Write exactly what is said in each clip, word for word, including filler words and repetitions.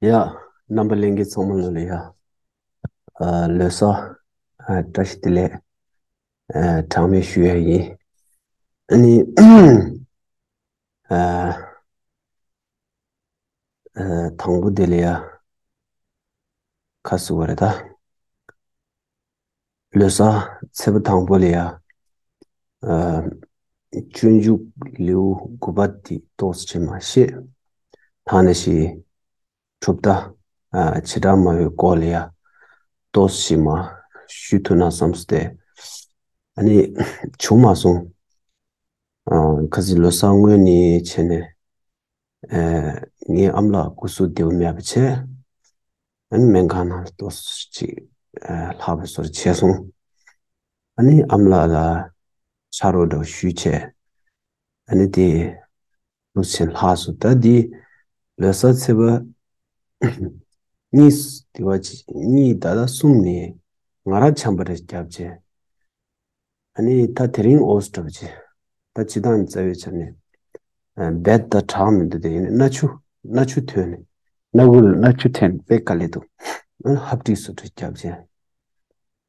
ཡ། རྣམ་པ་ལྷན་རྒྱས་ཚང་མ་ལོ་ལ་ཡ། ཨ། ལོ་གསར། ཨ། བཀྲ་ཤིས་བདེ་ལེགས། ཨ། གྲངས་མེད་ཞུ་ཡ་ཡིན། ཨ་ནི། ཨ། ཨ། དང་པོ་དེ་ལ་ཡ། ཁ་གསོ་བ་རེད་ད། ལོ་གསར་ཚེས་པ་དང་པོ་ལ་ཡ། ཨ། སྤྱོད་འཇུག་ལེའུ་དགུ་པ་དེ་ཏོག་ཙམ་མ་ཤེས། ཐ་ན་ཞིག་གྲུབ་མཐའ། ཨ། བྱེ་བྲག་སྨྲ་བའི་སྐོར་ལ་ཡ། ཏོག་ཙམ་མ་ཞུ་ཐུབ་ན་བསམ་སྟེ། ཨ་ནི། བྱུང་མ་སོང་། ཨ། ཁ་སང་ལོ་གསར་སྔོན་ནས་བྱས་ནས། ཨ། ངའི་ཨ་མ་ལགས་སྐུ་གཟུགས་བདེ་པོ་མེད་པ་བྱས། ཨ་ནི་སྨན་ཁང་ནང་ཏོག་ཙམ་ཅིག་ཨ། ལྷག་པའི་བཟོ་འདྲ་བྱས་སོང་། ཨ་ནི་ཨ་མ་ལགས་ལ་ཕྱག་རོགས་འདྲ་བོ་ཞུས་བྱས། ཨ་ནི་དེ་ལོ་ཆེན་ལྷག་སོང་། ད་འདི་ལོ་གསར་ཚེས་པ་གཉིས། དེ་བ་གཉིས་ད་ལྟ་གསུམ་ནས་ང་རང་ཆམ་པ་རེ་བརྒྱབ་བྱས། ཨ་ནི་ད་དེ་རིང་ཨོ་སི་འདྲ་བོ་བྱས། ད་སྤྱིར་བཏང་རྩ་བའི་ཆ་ནས། ཨ། རྦད་དེ་དྲག་མི་འདུག་དེ་ཡིན་ན་སྣ་ཆུ། སྣ་ཆུ་ཐོན་ནས། སྣ་ཁུག་ལ་སྣ་ཆུ་ཐོན་ནས་དཔེ་དཀའ་ལས་འདུག་ཨ། ཧབ་སྦྲིད་བཟོ་འདྲ་བརྒྱབ་བྱས།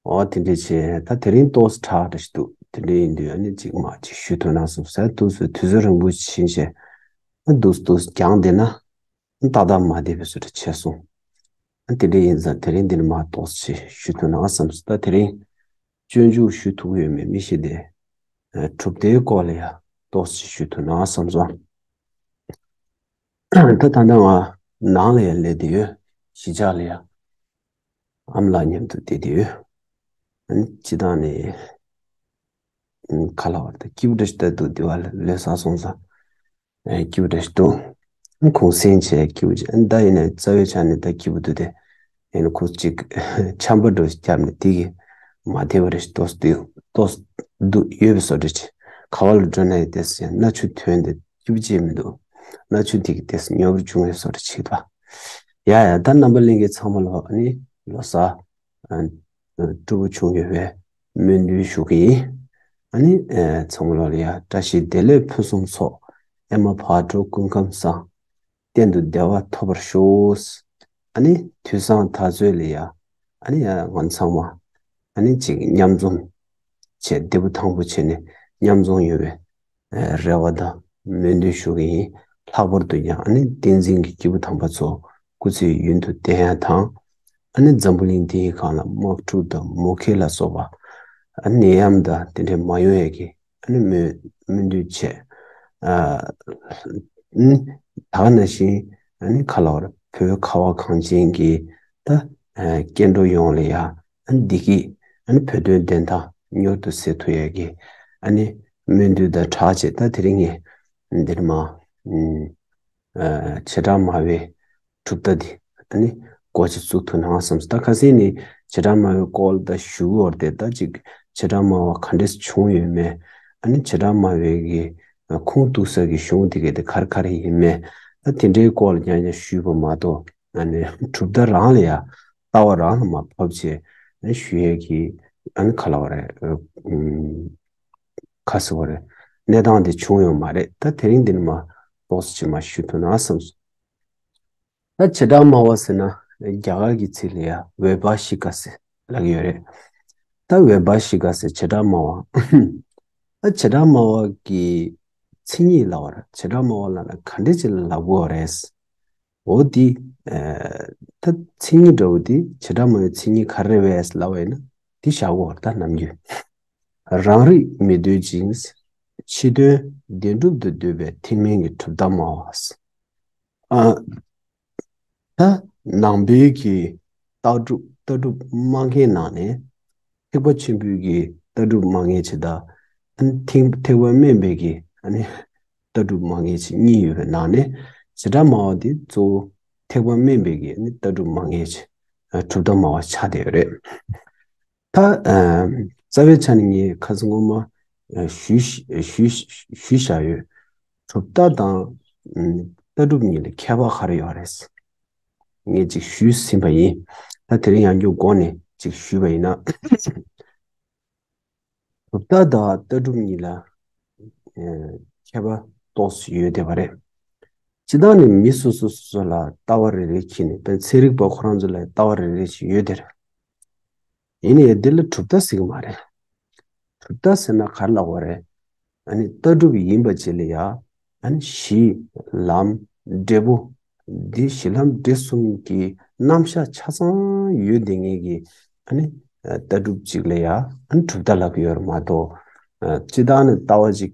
ཨོ། དེ་འདྲས་བྱས། ད་དེ་རིང་ཏོག་ཙམ་དྲག་འདྲ་ཞིག་འདུག་དེ་འདྲས་ཡིན་དུས་ཨ་ནི་ཅིག་མ་ཅིག་ཞུ་ཐུབ་ན་བསམ་ཟེར། འདུག་སེ་དུས་ཚོད་རིང་པོ་ཕྱིན་བྱས། ཨ། འདུག་སེ་འདུག་སེ་རྒྱང་བསྡད་ན། ཨ། ཏག་ཏག་མ་བསྡད་པའི་བཟོ་འདྲ་བྱས་སོང་། ཨ། དེ་འདྲས་ཡིན་ཙང་དེ་རིང་འདི་ནས་མ་ཏོག་ཙམ་ཞུ་ཐུབ་ན་བསམ་སོང་། ད་དེ་རིང་སྤྱོད་འཇུག་ཞུ་ཐུབ་ཡོད་མེད་མི་ཤེས་ཏེ། ཨ། གྲུབ་མཐའི་སྐོར་ལ་ཡ་ཏོག་ཙམ་ཞུ་ཐུབ་ན་བསམ་སོང་། ད་ད་ལྟ་ང་ནང་ལ་ཡ་སླེབས་བསྡད་ཡོད། གཞིས་ཆགས་ལ་ཡ། ཨ་མ་ལགས་མཉམ་དུ་བསྡད་བསྡད་ཡོད། ཨ་ནི་སྤྱིར་བཏང་ནས། ཨ། ག་ལབ་དགོས་རེད། ད་སྐྱིད་པོ་འདྲ་ཞིག་ད་འདུག་འདི་བ་ལོ་གསར་སོང་ཙང་། ཨ། སྐྱིད་པོ་འདྲ་ཞིག་འདུག་གུང་སེང་བྱས་སྐྱིད་པོ་བྱས། ཨ། ད་ཡིན་ན་རྩ་བའི་ཆ་ནས་ད་སྐྱིད་པོ་འདུག་སྟེ། ཡིན་ན་ཁོ་ཅིག་ཆམ་པ་འདྲ་བོ་ཞིག་བརྒྱབ་ནས་དེ་གིས་མ་བདེ་བ་རེ་ཞིག་ཏོག་ཙམ་འདུག་ཏོག་ཙམ་འདུག་ཡོད་པའི་བཟོ་འདྲ་ཅིག་ག་བ་ལ་འགྲོ་ན་ཡང་ཏོག་ཙམ་ཡང་སྣ་ཆུ་ཐོན་ཏེ་སྐྱིད་པོ་ཅིག་མི་འདུག་སྣ་ཆུ་དེ་གིས་ཏོག་ཙམ་ཉོབ་རུ་བྱུང་བའི་བཟོ་འདྲ་ཅིག་འདུག་ཡ་ཡ། ད་རྣམ་པ་ལྷན་རྒྱས་ཚང་མ་ལ་ཨ་ནི་ལོ་གསར། ཨ། སྤྲོ་པོ་བྱུང་ཡོད་པའི་སྨོན་འདུན་ཞུ་གི་ཡིན། ཨ་ནི། ཨ། ཚང་མ་ལ་ཡ་བཀྲ་ཤིས་བདེ་ལེགས་ཕུན་སུམ་ཚོགས། ཨེ་མ་བག་དྲོ་སྐུ་ཁམས་བཟང་། གཏན་དུ་བདེ་བ་ཐོབ་པར་ཤོག་ཨ་ནི་དུས་བཟང་ད་ཚོད་ལ་ཡ། ཨ་ནི་ཡ་ང་ཚང་མ། ཨ་ནི་ཅིག་མཉམ་འཛོམས་བྱས། བདེ་པོ་ཐང་པོ་བྱས་ནས་མཉམ་འཛོམས་ཡོང་བའི། ཨ། རེ་བ་དང་སྨོན་འདུན་ཞུ་གི་ཡིན། ལྷག་པར་དུ་ཡང་ཨ་ནི་བསྟན་འཛིན་གྱི་སྐྱེས་བུ་དམ་པ་ཚོ་སྐུ་ཚེ་ཡུན་དུ་བརྟན་ཡ་དང་། ཨ་ནི་འཛམ་བུ་གླིང་འདིའི་སྒང་ལ་དམག་འཁྲུག་དང་མུ་གེ་ལ་སོགས་པ། ཨ། ནད་ཡམས་དང་དེ་འདྲ་མ་ཡོང་ཡ་གི། ཨ་ནི་སྨོན་སྨོན་འདུན་བྱས། ཨ། ཨ་ནི་ད་ག་ནང་བཞིན། ཨ་ནི་ག་ལབ་དགོས་རེད། བོད་ཁ་བ་གངས་ཅན་གྱི་ད། ཨ། སྐྱེ་འགྲོ་ཡོངས་ལ་ཡ། ཨ་ནི་བདེ་སྐྱིད། ཨ་ནི་བོད་དོན་བདེན་མཐའ་མྱུར་དུ་གསལ་ཐུབ་ཡ་གི། ཨ་ནི་སྨོན་འདུན་དང་སྦྲགས་བྱས། ད་དེ་རིང་ངས་འདིར་མ། ཨ། བྱེ་བྲག་སྨྲ་བའི་གྲུབ་མཐའ་འདི། ཨ་ནི་འགོ་ཅིག་བཙུགས་ཐུབ་ན་བསམ་སོང་། ད་ཁ་སང་ནས་བྱེ་བྲག་སྨྲ་བའི་སྐོར་ད་ཞུ་གི་ཡོད་རེད་དེ། ད་ཅིག་བྱེ་བྲག་སྨྲ་བ་ག་འདྲས་བྱུང་ཡོད་མེད། ཨ་ནི་བྱེ་བྲག་སྨྲ་བའི་གི་ཁུངས་གཏུགས་ས་གི་གཞུང་དེ་ག་དེ་ག་རེ་ག་རེ་ཡིན་མེད། ད་དེ་འདྲའི་སྐོར་ལ་ཡང་ཡང་ཞུས་པ་མ་གཏོགས། ཨ་ནི་གྲུབ་མཐའ་རང་ལ་ཡ། ལྟ་བ་རང་ལ་མ་ཕབ་བྱས། ཨ་ནི་ཞུ་ཡས་ཀྱི། ཨ་ནི་ག་ལབ་དགོས་རེད། ཨུམ། ག་ཟེར་དགོས་རེད། གནས་སྟངས་དེ་བྱུང་ཡོད་མ་རེད། ད་དེ་རིང་འདི་ནས་མར་ཏོག་ཙམ་ཅིག་མར་ཞུ་ཐུབ་ན་བསམ་སོང་། ད་བྱེ་བྲག་སྨྲ་བ་ཟེར་ན་རྒྱ་གར་གྱི་ཚིག་ལ་ཡ་ཝེ་བྷ་ཤི་ཀ་ཟེར་ལབ་ཀྱི་ཡོད་རེད། ད་ཝེ་བྷ་ཤི་ཀ་ཟེར་བྱེ་བྲག་སྨྲ་བ། ད་བྱེ་བྲག་སྨྲ་བ་གི་མཚན་ཉིད་ལབ་དགོས་རེད། བྱེ་བྲག་སྨྲ་བ་ལབ་ན་ག་འདྲ་ཅིག་ལ་ལབ་དགོས་རེད། འོ་འདི། ཨ། ད་མཚན་ཉིད་འདྲ་བོ་འདི་བྱེ་བྲག་སྨྲ་བའི་མཚན་ཉིད་ག་རེ་རེད་ལབ་པ་ཡིན་ན། འདི་བཞག་དགོས་རེད། ད་ནམ་རྒྱུན། རང་རིག་མི་འདོད་ཅིང་། ཕྱི་དོན་བདེན་གྲུབ་ཏུ་འདོད་པའི་ཐེག་དམན་གྱི་གྲུབ་མཐའ་སྨྲ་བ། ཨ། ད་ནང་པའི་གི་ལྟ་གྲུབ་ལྟ་གྲུབ་སྨྲ་མཁན་ནང་ནས། ཐེག་པ་ཆེན་པོའི་གི་ལྟ་གྲུབ་སྨྲ་མཁན་ཅིག་དང་། ཨ་ནི་ཐེག་ཐེག་པ་དམན་པའི་གི། ཨ་ནི་ལྟ་གྲུབ་སྨྲ་མཁན་ཅིག་གཉིས་ཡོད་པའི་ནང་ནས། བྱེ་བྲག་སྨྲ་བ་འདི་གཙོ་བོ་ཐེག་པ་དམན་པའི་གི། ཨ་ནི་ལྟ་གྲུབ་སྨྲ་མཁན་ཅིག་ཨ། གྲུབ་མཐའ་སྨྲ་བ་ཆགས་བསྡད་ཡོད་རེད། ད། ཨ། རྩ་བའི་ཆ་ནས་ངས་ཁ་སང་སྔོན་མ། ཨ། ཞུས་ཞུས་ཞུས་བཞག་ཡོད། གྲུབ་མཐའ་དང་། ཨ། ལྟ་གྲུབ་གཉིས་ལ་ཁྱད་པར་ག་རེ་ཡོད་རེད། ངས་ཅིག་ཞུས་ཟིན་པ་ཡིན། ད་དེ་རིང་ཡང་བསྐྱར་འགོ་ནས་ཅིག་ཞུས་པ་ཡིན་ན། གྲུབ་མཐའ་དང་ལྟ་གྲུབ་གཉིས་ལ། ཨ། ཁྱད་པར་ཏོག་ཙམ་ཡོད་བསྡད་པ་རེད། སྤྱིར་བཏང་ནས་མི་སོ་སོ་སོ་སོ་ལ་ལྟ་བ་རེ་རེ་འཁྱེར་ནས་དཔེར་ན་ཚན་རིག་པ་ཁོ་རང་ཚོ་ལ་ལྟ་བ་རེ་རེ་ཞིག་ཡོད་དེ། ཡིན་ནའི་འདི་ལ་གྲུབ་མཐའ་ཟེར་གི་མ་རེད། གྲུབ་མཐའ་ཟེར་ན་ག་རེ་ལབ་དགོས་རེད། ཨ་ནི་ལྟ་གྲུབ་ཡིན་པ་ཅིག་ལ་ཡ། ཨ་ནི་གཞི་ལམ་འབྲས་བུ། འདི་གཞི་ལམ་འབྲས་གསུམ་གྱི་རྣམ་གཞག་ཆ་ཚང་ཡོད་བསྡད་མཁན་གྱི་ཨ་ནི་ལྟ་གྲུབ་ཅིག་ལ་ཡ་ཨ་ནི་གྲུབ་མཐའ་ལབ་ཀྱི་ཡོད་རེད་མ་གཏོགས། སྤྱིར་བཏང་ནི་ལྟ་བ་ཅིག་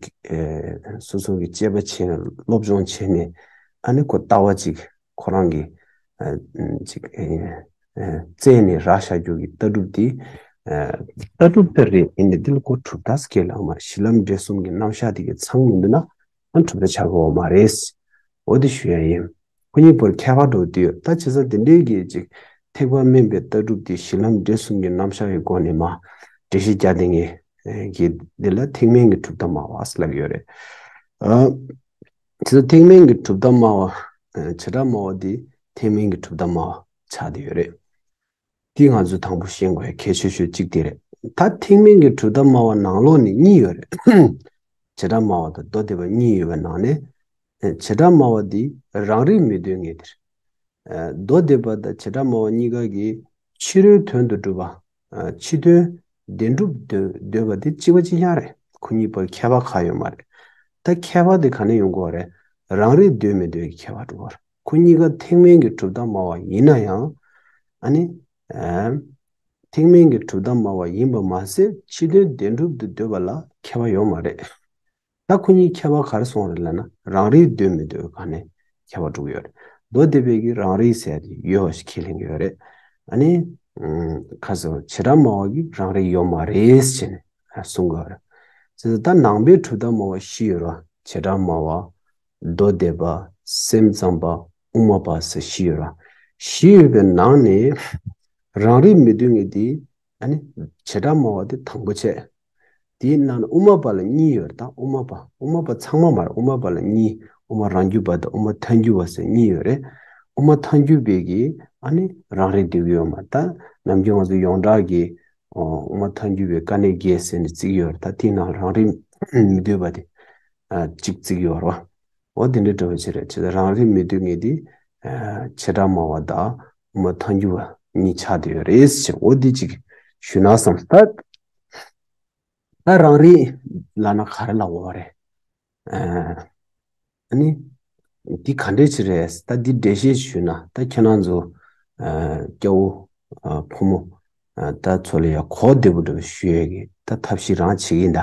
སོ་སོ་གི་དཔྱད་པ་བྱས་ནས་སློབ་སྦྱོང་བྱས་ནས་ཨ་ནི་ཁོ་ལྟ་བ་ཅིག་ཁོ་རང་གི་ཅིག་རྩད་ནས་ར་བཞག་རྒྱུ་གི་ལྟ་གྲུབ་དེ་ལྟ་གྲུབ་དེ་རེད། ཡིན་ནའི་འདི་ལ་ཁོ་གྲུབ་མཐའ་ཟེར་གྱི་ལབ་མ། གཞི་ལམ་འབྲས་གསུམ་གྱི་རྣམ་གཞག་དེ་གི་ཚང་མི་འདུག་ན་ཨ་གྲུབ་མཐའ་ཆགས་ཀྱི་ཡོད་མ་རེད། འོ་དེ་ཞུ་ཡ་ཡིན། ཁོ་གཉིས་བར་ཁྱད་པར་འགྲོ་དུས་ད་བྱས་ཙང་དེ་འདྲའི་གི་ཅིག་ཐེག་པ་དམན་པའི་ལྟ་གྲུབ་དེ་གཞི་ལམ་འབྲས་གསུམ་གྱི་རྣམ་གཞག་གི་སྒོ་ནས་མ་འགྲེལ་བཤད་རྒྱག་བསྡད་མཁན་གྱི་འདི་ལ་ཐེག་དམན་གྱི་གྲུབ་མཐའ་སྨྲ་བ་ཟེར་ལབ་ཀྱི་ཡོད་རེད། ཨ། དེ་ཚོ་ཐེག་དམན་གྱི་གྲུབ་མཐའ་སྨྲ་བ། བྱེ་བྲག་སྨྲ་བ་འདི་ཐེག་དམན་གྱི་གྲུབ་མཐའ་སྨྲ་བ་ཆགས་བསྡད་ཡོད་རེད། འདི་ང་ཚོས་དང་པོ་ཤེས་དགོས་ཡ་གལ་ཆེ་ཤོས་གཅིག་དེ་རེད། ད་ཐེག་དམན་གྱི་གྲུབ་མཐའ་སྨྲ་བ་ནང་ལོགས་ནས་གཉིས་ཡོད་རེད། བྱེ་བྲག་སྨྲ་བ་དང་མདོ་སྡེ་པ་གཉིས་ཡོད་པའི་ནང་ནས། བྱེ་བྲག་སྨྲ་བ་འདི་རང་རིག་མི་འདོད་མཁན་དེ་རེད། མདོ་སྡེ་པ་དང་བྱེ་བྲག་སྨྲ་བ་གཉིས་ཀ་གིས་ཕྱི་རོལ་དོན་དུ་སྒྲུབ་པ། ཕྱི་དོན་བདེན་གྲུབ་འདོད་འདོད་པ་དེ་གཅིག་པ་གཅིག་རྐྱང་རེད། ཁོ་གཉིས་བར་ཁྱད་པར་གང་ཡང་ཡོད་མ་རེད། ད་ཁྱད་པར་དེ་ག་ནས་ཡོང་གི་ཡོད་རེད། རང་རིག་འདོད་མི་འདོད་ཀྱི་ཁྱད་པར་འགྲོ་གི་ཡོད་རེད། ཁོ་གཉིས་ཀ་ཐེག་དམན་གྱི་གྲུབ་མཐའ་སྨྲ་བ་ཡིན་ན་ཡང་། ཨ་ནི། ཐེག་དམན་གྱི་གྲུབ་མཐའ་སྨྲ་བ་ཡིན་པ་མ་ཟད་ཕྱི་དོན་བདེན་གྲུབ་ཏུ་འདོད་པ་ལ་ཁྱད་པར་ཡོད་མ་རེད། ད་ཁོ་གཉིས་ཁྱད་པར་ག་རེ་སོང་རེད་ལབ་ན་རང་རིག་འདོད་མི་འདོད་ག་ནས་ཁྱད་པར་འགྲོ་གི་ཡོད་རེད། མདོ་སྡེ་པའི་གི་རང་རིག་ཟེར་ཡ་དེ་ཡོད་པ་ཞིག་ཁས་ལེན་གྱི་ཡོད་རེད། ཨ་ནི། ཁ་སང་བྱེ་བྲག་སྨྲ་བ་གི་རང་རིག་ཡོད་མ་རེད་ཟེར་ནས་གསུང་གི་ཡོད་རེད། ད་ནང་པའི་གྲུབ་མཐའ་སྨྲ་བ་བཞི་ཡོད་རེད། བྱེ་བྲག་སྨྲ་བ། མདོ་སྡེ་པ། སེམས་ཙམ་པ། དབུ་མ་པ་ཟེར་བཞི་ཡོད་རེད། བཞི་ཡོད་པའི་ནང་ནས་རང་རིག་མི་འདོད་མཁན་དེ་ཨ་ནི་བྱེ་བྲག་སྨྲ་བ་དེ་དང་པོ་བྱས། དེའི་ནང་ནས་དབུ་མ་པ་ལ་གཉིས་ཡོད་རེད། ད་དབུ་མ་པ་དབུ་མ་པ་ཚང་མ་མ་རེད། དབུ་མ་པ་ལ་གཉིས། དབུ་མ་རང་རྒྱུད་པ་དང་དབུ་མ་ཐལ་འགྱུར་བ་ཟེར་གཉིས་ཡོད་རེད། དབུ་མ་ཐལ་འགྱུར་པའི་གིས་ཨ་ནི་རང་རིག་འདོད་ཀྱི་ཡོད་མ་རེད། ད་ནམ་རྒྱུན་ང་ཚོ་ཡོངས་གྲགས་ཀྱི་དབུ་མ་ཐལ་འགྱུར་བའི་དཀའ་གནད་བརྒྱད་ཟེར་ནས་བརྩི་གི་ཡོད་རེད། ད་དེའི་ནང་རང་རིག་མི་འདོད་པ་དེ་གཅིག་བརྩི་གི་ཡོད་རེད་བ། འོ་དེ་འདྲའི་འདྲ་བོ་ཅིག་རེད། བྱས་ཙང་རང་རིག་མི་འདོད་མཁན་དེ་བྱེ་བྲག་སྨྲ་བ་དང་དབུ་མ་ཐལ་འགྱུར་བ་གཉིས་ཆགས་བསྡད་ཡོད་རེད་ཟེར། འོ་འདི་ཅིག་ཞུས་ན་བསམ། ད་ད་རང་རིག་ལབ་ན་ག་རེ་ལབ་དགོས་རེད། ཨ་ནི་འདི་ག་འདྲས་ཅིག་རེད། ད་འདི་འགྲེལ་བཤད་ཞུས་ན་ད་ཁྱེད་རང་ཚོ་སྐྱ་བོ་ཕོ་མོ་ད་ཚོ་ལ་ཡ་གོ་བདེ་པོ་འདྲ་བོ་ཞུ་ཡས་ཀྱི་ད་ཐབས་ཤེས་རང་བྱེད་ཀྱི་ཡིན་ད།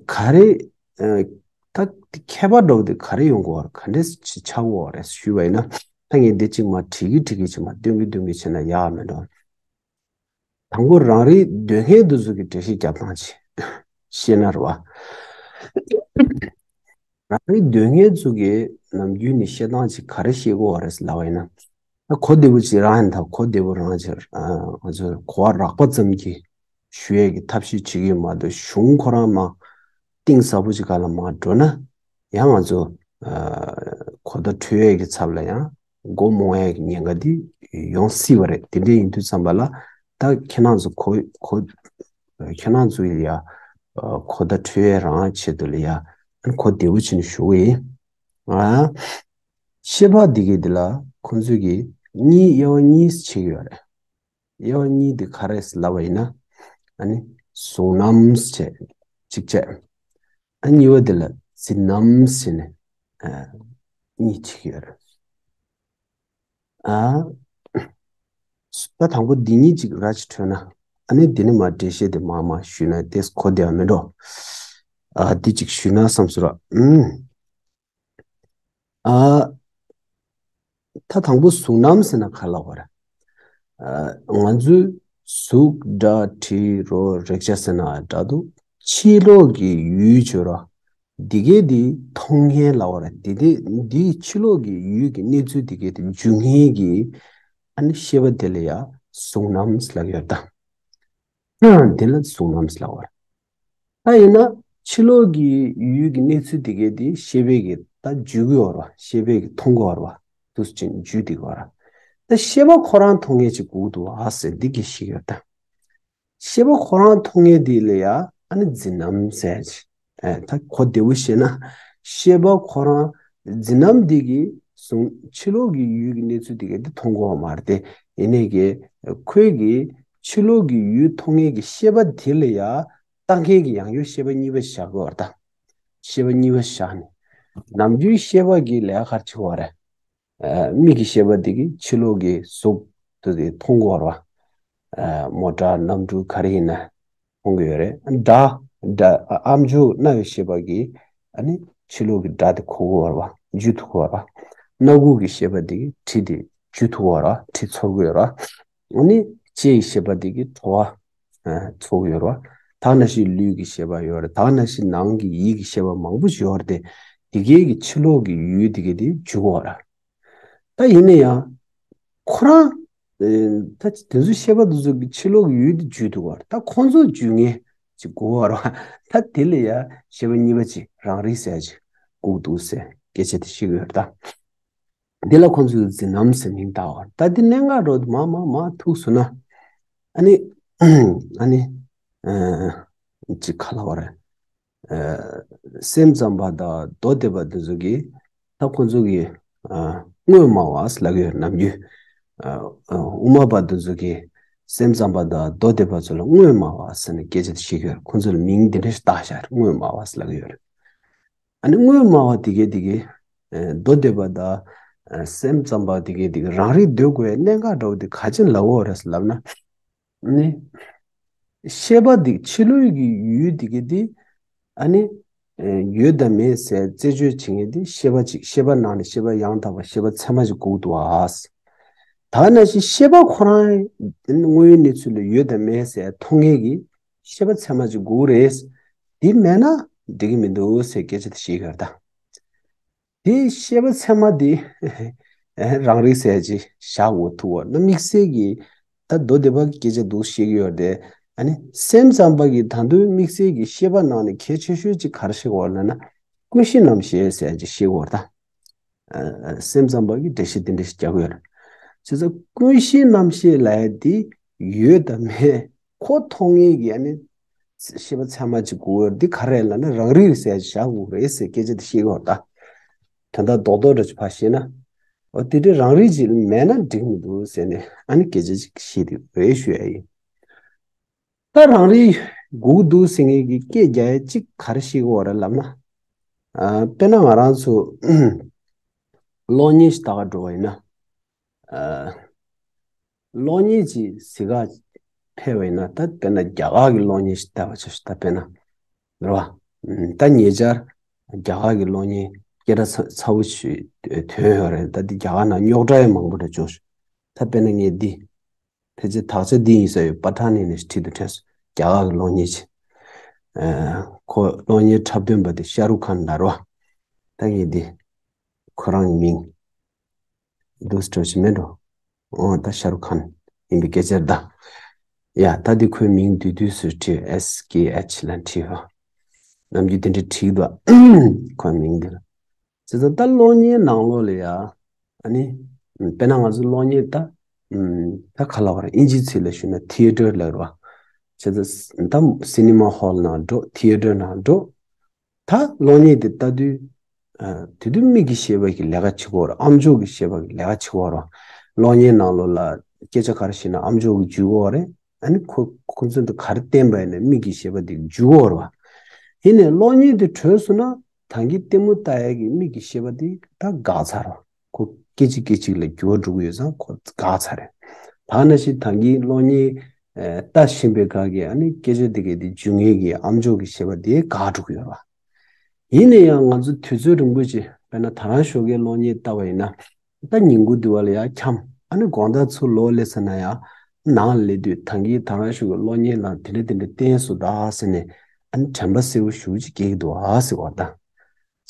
ག་རེ། ད་ཁྱད་པར་འདྲ་བོ་དེ་ག་རེ་ཡོང་གི་ཡོད་རེད། ག་འདྲས་ཆགས་ཀྱི་ཡོད་རེད་ཞུས་པ་ཡིན་ན། ད་ངས་འདི་གཅིག་མ་བྲིས་ཀྱི་བྲིས་ཀྱི་བྱས་མ་སྟོན་གྱི་སྟོན་གྱི་བྱས་ན་ཡག་མེད་འགྲོ། དང་པོ་རང་རིག་འདོད་མཁན་དེ་ཚོ་གི་འགྲེལ་བཤད་རྒྱབ་སྟངས་ཅིག་ཤེས་ན་རེད་བ། རང་རིག་འདོད་མཁན་ཚོ་གི་ནམ་རྒྱུན་ནས་བཤད་སྟངས་ཅིག་ག་རེ་བཤད་ཀྱི་ཡོད་རེད་ལབ་པ་ཡིན་ན། ད་གོ་བདེ་པོ་ཅིག་རང་ཡིན་ད། གོ་བདེ་པོ་རང་ཅིག་ང་ཚོས་གོ་བ་རགས་པ་ཙམ་གྱིས་ཞུ་ཡས་ཀྱི་ཐབས་ཤེས་བྱེད་ཀྱི་ཡོད་མ་གཏོགས་གཞུང་ཁོ་རང་མ་གཏིང་ཟབ་པོ་ཅིག་སྒང་ལ་མ་འགྲོ་ན་ཡང་ང་ཚོ་གོ་བརྡ་འཕྲོད་ཡས་ཀྱི་ཚབ་ལ་ཡང་མགོ་རྨོངས་ཡས་ཀྱི་ཉེན་ཁ་འདི་ཡོང་སྲིད་པ་རེད། དེ་འདྲ་ཡིན་དུས་ཙམ་པ་ལ་ད་ཁྱེད་རང་ཚོ་གོ་གོ་ཁྱེད་རང་ཚོ་ཡ་གོ་བརྡ་འཕྲོད་ཡས་རང་ཆེད་དུ་ལ་ཡ་གོ་བདེ་པོ་བྱས་ནས་ཞུ་གི་ཡིན། ཨ། བཤད་པ་འདི་གའི་འདི་ལ་ཁོང་ཚོས་ཀྱི་གཉིས་དབྱེ་བ་གཉིས་ཕྱེ་གི་ཡོད་རེད། དབྱེ་བ་གཉིས་འདི་ག་རེ་ལབ་པ་ཡིན་ན། ཨ་ནི་གཟུང་རྣམ་ཞེས་གཅིག་བྱས། ཨ་གཉིས་པ་འདི་ལ་འཛིན་རྣམ་ཞེས་ནས་ཨ་གཉིས་ཕྱེ་གི་ཡོད་རེད། ཨ། ད་དང་པོ་འདི་གཉིས་ཅིག་ར་ཅིག་འཕྲོད་ན། ཨ་ནི་འདི་ནི་མ་འགྲེལ་བཤད་དེ་མ་མ་ཞུས་ན་ཏེས་གོ་བདེ་བ་མེད་འགྲོ། ཨ་འདི་ཅིག་ཞུས་ན་བསམ་སོང་ར། ཨུམ། ཨ། ད་དང་པོ་གཟུང་རྣམ་ཟེར་ན་ག་རེ་ལབ་དགོས་རེད། ཨ་ང་ཚོའི་གཟུགས་སྒྲ་དྲི་རོ་རེག་བྱ་ཟེར་ན་འདྲ་འདུག་ཕྱི་ལོགས་ཀྱི་ཡུལ་བརྗོད་ར། འདི་གའི་འདི་མཐོང་མཁན་ལབ་དགོས་རེད། འདི་འདི་འདིའི་ཕྱི་ལོགས་ཀྱི་ཡུལ་གྱི་གནས་ཚུལ་འདི་གའི་འདི་འཇུག་མཁན་གྱི་ཨ་ནི་ཤེས་པ་དེ་ལ་ཡ་གཟུང་རྣམ་ལབ་ཡོད་ད། དེ་ལ་གཟུང་རྣམ་ལབ་པ་རེད། ད་ཡིན་ན་ཕྱི་ལོགས་ཀྱི་ཡུལ་གྱི་གནས་ཚུལ་དེ་གའི་དེ་ཤེས་པས་ཀྱི་ད་འཇུག་གི་ཡོད་རེད་བ། ཤེས་པས་ཀྱི་མཐོང་གི་ཡོད་རེད་བ། དུས་ཅིག་འཇུག་བསྡད་ཀྱི་ཡོད་རེད། ད་ཤེས་པ་ཁོ་རང་མཐོང་མཁན་ཅིག་དགོས་འདུག་ཨ་ཟེར་འདི་གི་ཤེས་ཡོད་ད། ཤེས་པ་ཁོ་རང་མཐོང་མཁན་དེ་ལ་ཡ་ཨ་ནི་འཛིན་རྣམ་ཟེར་ཅིག་ཨེ་ད་གོ་བདེ་བོ་བཤད་ན་ ཤེས་པ་ཁོ་རང་འཛིན་རྣམ་འདི་གིས་བཟུང་ཕྱི་ལོགས་ཀྱི་ཡུལ་གྱི་གནས་ཚུལ་འདི་ག་འདི་མཐོང་གི་ཡོད་མ་རེད་དེ། ཡིན་ནའི་གི་ཁོས་གི་ཕྱི་ལོགས་ཀྱི་ཡུལ་མཐོང་མཁན་གྱི་ཤེས་པ་དེ་ལ་ཡ་ལྟ་མཁན་གྱི་ཡང་ཡུལ་ཤེས་པ་གཉིས་པ་བཞག་གི་ཡོད་རེད་ད། ཤེས་པ་གཉིས་པ་བཞག་ནས། ནམ་རྒྱུན་ཤེས་པ་གི་ལས་ཀ་ག་རེ་བྱེད་ཀྱི་ཡོད་རེད། ཨ། མིག་གི་ཤེས་པ་འདི་གིས་ཕྱི་ལོགས་ཀྱི་གཟུགས་དེ་མཐོང་གི་ཡོད་རེད་བ། ཨ། མོ་ཊ་གནམ་གྲུ་ག་རེ་ཡིན་ན་མཐོང་གི་ཡོད་རེད། སྒྲ། སྒྲ། ཨ། ཨམ་ཅོག་རྣ་བའི་ཤེས་པ་གིས་ཨ་ནི་ཕྱི་ལོགས་ཀྱི་སྒྲ་དེ་གོ་གི་ཡོད་རེད་བ། འཇུ་ཐུབ་ཀྱི་ཡོད་རེད་བ། སྣ་ཁུག་གི་ཤེས་པ་འདི་གིས་དྲི་དེ་འཇུ་ཐུབ་ཀྱི་ཡོད་རེད་བ། དྲི་ཚོར་གྱི་ཡོད་རེད་བ། ཨ་ནི་ལྕེ་ཡི་ཤེས་པ་འདི་གིས་བྲོ་བ། ཨ། ཚོར་གྱི་ཡོད་རེད་བ། ད་ག་ནང་བཞིན་ལུས་ཀྱི་ཤེས་པ་ཡོད་རེད། ད་ག་ནང་བཞིན་ནང་གི་ཡིད་ཀྱི་ཤེས་པ་མང་པོ་ཞིག་ཡོད་རེད་དེ། དེ་གའི་གི་ཕྱི་ལོགས་ཀྱི་ཡུལ་དེ་གའི་དེ་འཇུ་གི་ཡོད་རེད། ད་ཡིན་ན་ཡང་ཁོ་རང་། ཨེ། ད་དེ་ཚོ་ཤེས་པ་དེ་ཚོ་གི་ཕྱི་ལོགས་ཀྱི་ཡུལ་དེ་འཇུ་ཐུབ་ཀྱི་ཡོད་རེད། ད་ཁོ་ཚོ་འཇུ་མཁན་ཅིག་དགོས་ཀྱི་ཡོད་རེད་བ། ད་དེ་ལ་ཡ་ཤེས་པ་གཉིས་པ་ཅིག་རང་རིག་ཟེར་ཅིག་དགོས་འདུག་ཟེར་སྐད་ཆ་དེ་བཤད་ཀྱི་ཡོད་རེད་ད། འདི་ལ་ཁོང་ཚོས་འཛིན་རྣམ་ཟེར་མིང་བཏགས་པ། ད་འདི་གནད་འགག་འདྲ་བོ་འདུག་མར་མར་མར་ཐུག་སོང་ན། ཨ་ནི། ཨ་ནི། ཨ། ཅིག་ག་རེ་ལབ་དགོས་རེད། ཨ། སེམས་ཙམ་པ་དང་མདོ་སྡེ་པ་འདི་ཚོ་གིས་ད་ཁོང་ཚོ་གིས། ཨ། དངོས་སྨྲ་བ་ལབ་ཀྱི་ཡོད་ནམ་རྒྱུན། ཨ། དབུ་མ་པ་འདི་ཚོ་གིས་སེམས་ཙམ་པ་དང་མདོ་སྡེ་པ་ཚོ་ལ་དངོས་སྨྲ་བ་ཟེར་ནས་སྐད་ཆ་དེ་བཤད་ཀྱི་ཡོད་རེད། ཁོང་ཚོ་ལ་མིང་འདི་འདྲ་ཞིག་བཏགས་བཞག་རེད། དངོས་སྨྲ་བ་ལབ་ཀྱི་ཡོད་རེད། ཨ་ནི་དངོས་སྨྲ་བ་དེ་གས་དེ་གས། ཨ། མདོ་སྡེ་པ་དང་། ཨ། སེམས་ཙམ་པ་དེ་གས་དེ་གས་རང་རིག་འདོད་དགོས་པའི་གནད་འགག་འདྲ་བོ་དེ་ག་རེ་ལབ་ཀྱི་ཡོད་རེད་ལབ་ན། ནི། ཤེས་པ་དེ་ཕྱི་ལོགས་ཀྱི་ཡུལ་དེ་གས་དེ། ཨ་ནི། ཨ། ཡོད་དང་མེད་ཟེར་རྩད་གཅོད་བྱེད་མཁན་དེ་ཤེས་པ་གཅིག་ཤེས་པ་ནང་ནས་ཤེས་པ་ཡང་དག་པ་ཤེས་པ་ཚད་མ་གཅིག་དགོས་འདུག་ཨ། ད་ག་ནང་བཞིན་ཤེས་པ་ཁོ་རང་དངོས་ཡོད་གནས་ཚུལ་ལ་ཡོད་དང་མེད་ཟེར་མཐོང་མཁན་གྱི་ཤེས་པ་ཚད་མ་གཅིག་དགོས་རེད། དེ་མེད་ན་འགྲིག་གི་མི་འདུག་ཟེར་སྐད་ཆ་དེ་བཤད་ཀྱི་ཡོད་རེད་ད། དེ་ཤེས་པ་ཚད་མ་དེ་རང་རིག་ཟེར་ཅིག་བཞག་དགོས་ཐུག་པ་ན། དམིགས་བསལ་གྱི་ད་མདོ་སྡེ་པ་གི་སྐད་ཆ་འདུག་བཤད་ཀྱི་ཡོད་རེད་དེ། ཨ་ནི་སེམས་ཙམ་པ་གིས་ད་དུང་དམིགས་བསལ་གྱི་ཤེས་པ་ནང་ནས་གལ་ཆེ་ཤོས་ཅིག་ག་རེ་བཤད་ཀྱི་ཡོད་རེད་ལབ་ན། ཀུན་གཞི་རྣམ་ཤེས་ཟེར་ཅིག་བཤད་ཀྱི་ཡོད་རེད་ད། ཨ། སེམས་ཙམ་པ་གིས་འགྲེལ་བཤད་དེ་འདྲ་ཞིག་རྒྱག་གི་ཡོད་རེད། བྱས་ཙང་ཀུན་གཞི་རྣམ་ཤེས་ལབ་ཡ་དེ་ཡོད་དང་མེད་ཁོ་མཐོང་མཁན་གྱི་ཨ་ནི་ཤེས་པ་ཚད་མ་གཅིག་དགོས་ཡ་འདི་ག་རེ་ལབ་ན་རང་རིག་ཟེར་བཞག་དགོས་རེད་ཟེར་སྐད་ཆ་དེ་བཤད་ཀྱི་ཡོད་རེད་ད། དོན་དག་རྡོག་རྡོག་འདྲ་ཅིག་ཕར་བཤད་ན། འོ་དེ་འདྲའི་རང་རིག་ཅིག་མེད་ན་འགྲིག་མི་འདུག་ཟེར་ནས་ཨ་ནི་སྐད་ཆ་ཅིག་བཤད་དེ་རེད་ཞུ་ཡ་ཡིན། ད་རང་རིག་དགོས་འདུག་ཟེར་མཁན་གྱི་སྐད་རྒྱག་ཡ་གཅིག་ག་རེ་བཤད་ཀྱི་ཡོད་རེད་ལབ་ན། ཨ། དཔེར་ན་ང་རང་ཚོ་གློག་བརྙན་ཞིག་ལྟ་ག་འགྲོ་བ་ཡིན་ན། ཨ། གློག་བརྙན་ཅིག་གཟིགས་ག་ཕེབས་པ་ཡིན་ན། ད་དཔེར་ན་རྒྱ་གར་གྱི་གློག་བརྙན་ཞིག་ལྟ་བ་ཆ་བཞག་ད་དཔེར་ན། རེད་བ། ད་ཉེ་ཆར་རྒྱ་གར་གྱི་གློག་བརྙན་སྐད་གྲགས་ཚ་ཚ་བོ་ཞིག་ཐོན་ཡོད་རེད། ད་འདི་རྒྱ་གར་ནང་རྙོག་དྲ་ཡང་མང་པོ་འདྲ་བྱུང་ཞིག་ད་དཔེར་ན་ངས་འདི། ཕལ་ཆེར་དག་ཆ་འདི་ཡིན་ས་ཡོད། པ་ཊན་ནས་ནས་བྲིས་འདུག་དྲན་སོང་། རྒྱ་གར་གྱི་གློག་བརྙན་ཅིག་ཨ། ཁོ་གློག་བརྙན་འཁྲབ་སྟོན་པ་དེ་ཤ་རུག་ཁཱན་ལབ་རེད་བ། ད་ངས་འདི། ཁོ་རང་གི་མིང་། འདུག་སེ་འགྲོ་ཞིག་མེད་འགྲོ། འོ་ད་ཤ་རུག་ཁཱན་ཡིན་པའི་སྐད་ཆ་རེད་ད། ཡ་ད་འདི་ཁོའི་མིང་བསྡུས་བསྡུས་སུ་བྲིས། ཨེས་ཀེ་ཨེཆ་ལབ་བྲིས་བ། ནམ་རྒྱུན་དེ་འདྲ་བྲིས་འདུག་ཁོའི་མིང་འདི་ལ། བྱས་ཙང་ད་གློག་བརྙན་ནང་ལོགས་ལ་ཡ། ཨ་ནི། དཔེར་ན་ང་ཚོ་གློག་བརྙན་ད། ད་ག་ལབ་དགོས་རེད། ཨིན་ཇིའི་ཚིག་ལ་ཞུས་ན་ཐི་ཡེ་ཊར་ལབ་རེད་བ། བྱས་ཙང་ད་སི་ནི་མ་ཧོལ་ནང་འགྲོ། ཐི་ཡེ་ཊར་ནང་འགྲོ། ད་གློག་བརྙན་དེ་ལྟ་དུས། ཨ། དེ་དུས་མིག་གི་ཤེས་པ་གི་ལས་ཀ་བྱེད་ཀྱི་ཡོད་རེད། ཨམ་ཅོག་གི་ཤེས་པ་གི་ལས་ཀ་བྱེད་ཀྱི་ཡོད་རེད། གློག་བརྙན་ནང་ལོགས་ལ་སྐད་ཆ་ག་རེ་བཤད་ན་ཨམ་ཅོག་གིས་འཇུ་གི་ཡོད་རེད། ཨ་ནི་ཁོ་ཁོ་ཚོས་འདི་ག་རེ་བསྟན་པ་ཡིན་ན་མིག་གི་ཤེས་པ་དེ་གིས་འཇུ་གི་ཡོད་རེད་བ། ཡིན་ནའི་གློག་བརྙན་དེ་གྲོལ་སོང་ན་ད་གིན་ལྟད་མོ་ལྟ་ཡག་གི་མིག་གི་ཤེས་པ་དེ་ད་འགག་ཚར་བ། ཁོ་སྐད་ཅིག་སྐད་ཅིག་ལ་འགྱུར་བ་འགྲོ་གི་ཡོད་ཙང་ཁོ་འགག་ཚར་རེད། ད་ནང་བཞིན་ད་གིན་གློག་བརྙན་ཨ་ལྟ་བཞིན་པའི་སྒང་གི་ཨ་ནི་སྐད་ཆ་དེ་གའི་དེ་འཇུ་མཁན་གྱི་ཨམ་ཅོག་གི་ཤེས་པ་དེ་འགག་འགྲོ་གི་ཡོད་རེད་བ། ཡིན་ན་ཡང་ང་ཚོ་དུས་ཚོད་རིང་པོ་ཅིག་དཔེར་ན་ད་རང་ཞོགས་ཀས་གློག་བརྙན་ལྟ་བ་ཡིན་ན། ད་ཉིན་གུང་དུས་བ་ལ་ཡར་འཁྱམས། ཨ་ནི་དགོང་དག་ཚུར་ལོག་སླེབས་ཚར་ན་ཡང་ནང་ལ་སླེབས་དུས་ད་གིན་ད་རང་ཞོགས་ཀས་གློག་བརྙན་ནང་དེ་འདྲ་དེ་འདྲ་བསྟན་སོང་ད་ཟེར་ནས་ཨ་ནི་དྲན་པ་གསལ་པོ་ཞེ་པོ་ཅིག་སྐྱེ་གི་འདུག་ཨ་ཟེར་བ་དང་།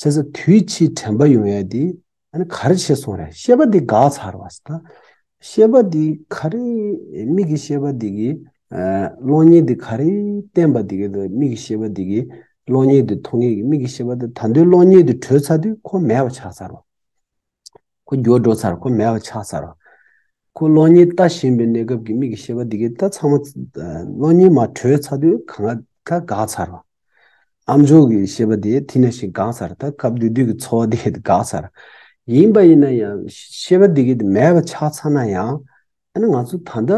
བྱས་ཙང་དུས་ཕྱིས་དྲན་པ་ཡོང་ཡ་དེ་ཨ་ནི་ག་རེ་བྱས་སོང་རེད། ཤེས་པ་འདི་འགག་ཚར་བ་ཟེར་ད། ཤེས་པ་འདི་ག་རེ། མིག་གི་ཤེས་པ་འདི་གིས་ཨ་གློག་བརྙན་འདི་ག་རེ་བསྟན་པ་འདི་གིས་དང་མིག་གི་ཤེས་པ་འདི་གིས་གློག་བརྙན་འདི་མཐོང་མཁན་གྱི་མིག་གི་ཤེས་པ་འདི་ད་དུང་གློག་བརྙན་འདི་གྲོལ་ཚར་དུས་ཁོ་མེད་པ་ཆགས་ཚར་བ། ཁོ་འགྱུར་བ་འགྲོ་ཚར། ཁོ་མེད་པ་ཆགས་ཚར་བ། ཁོ་གློག་བརྙན་ལྟ་བཞིན་པའི་གནས་སྐབས་ཀྱི་མིག་གི་ཤེས་པ་འདི་གིས་ད་ཚང་མ་གློག་བརྙན་མར་གྲོལ་ཚར་དུས་གང་ག་འགག་ཚར་བ། ཨ་མཆོག་གི་ཤེས་པ་དེ་དེ་ནང་བཞིན་འགག་ཚར། ད་སྐབས་དེ་དུས་ཀྱི་ཚོར་བ་དེ་འགག་ཚར། ཡིན་པ་ཡིན་ན་ཡང་ཤེས་པ་དེ་གི་དེ་མེད་པ་ཆགས་ཚར་ན་ཡང་། ཨ་ནི་ང་ཚོ་ད་ལྟ་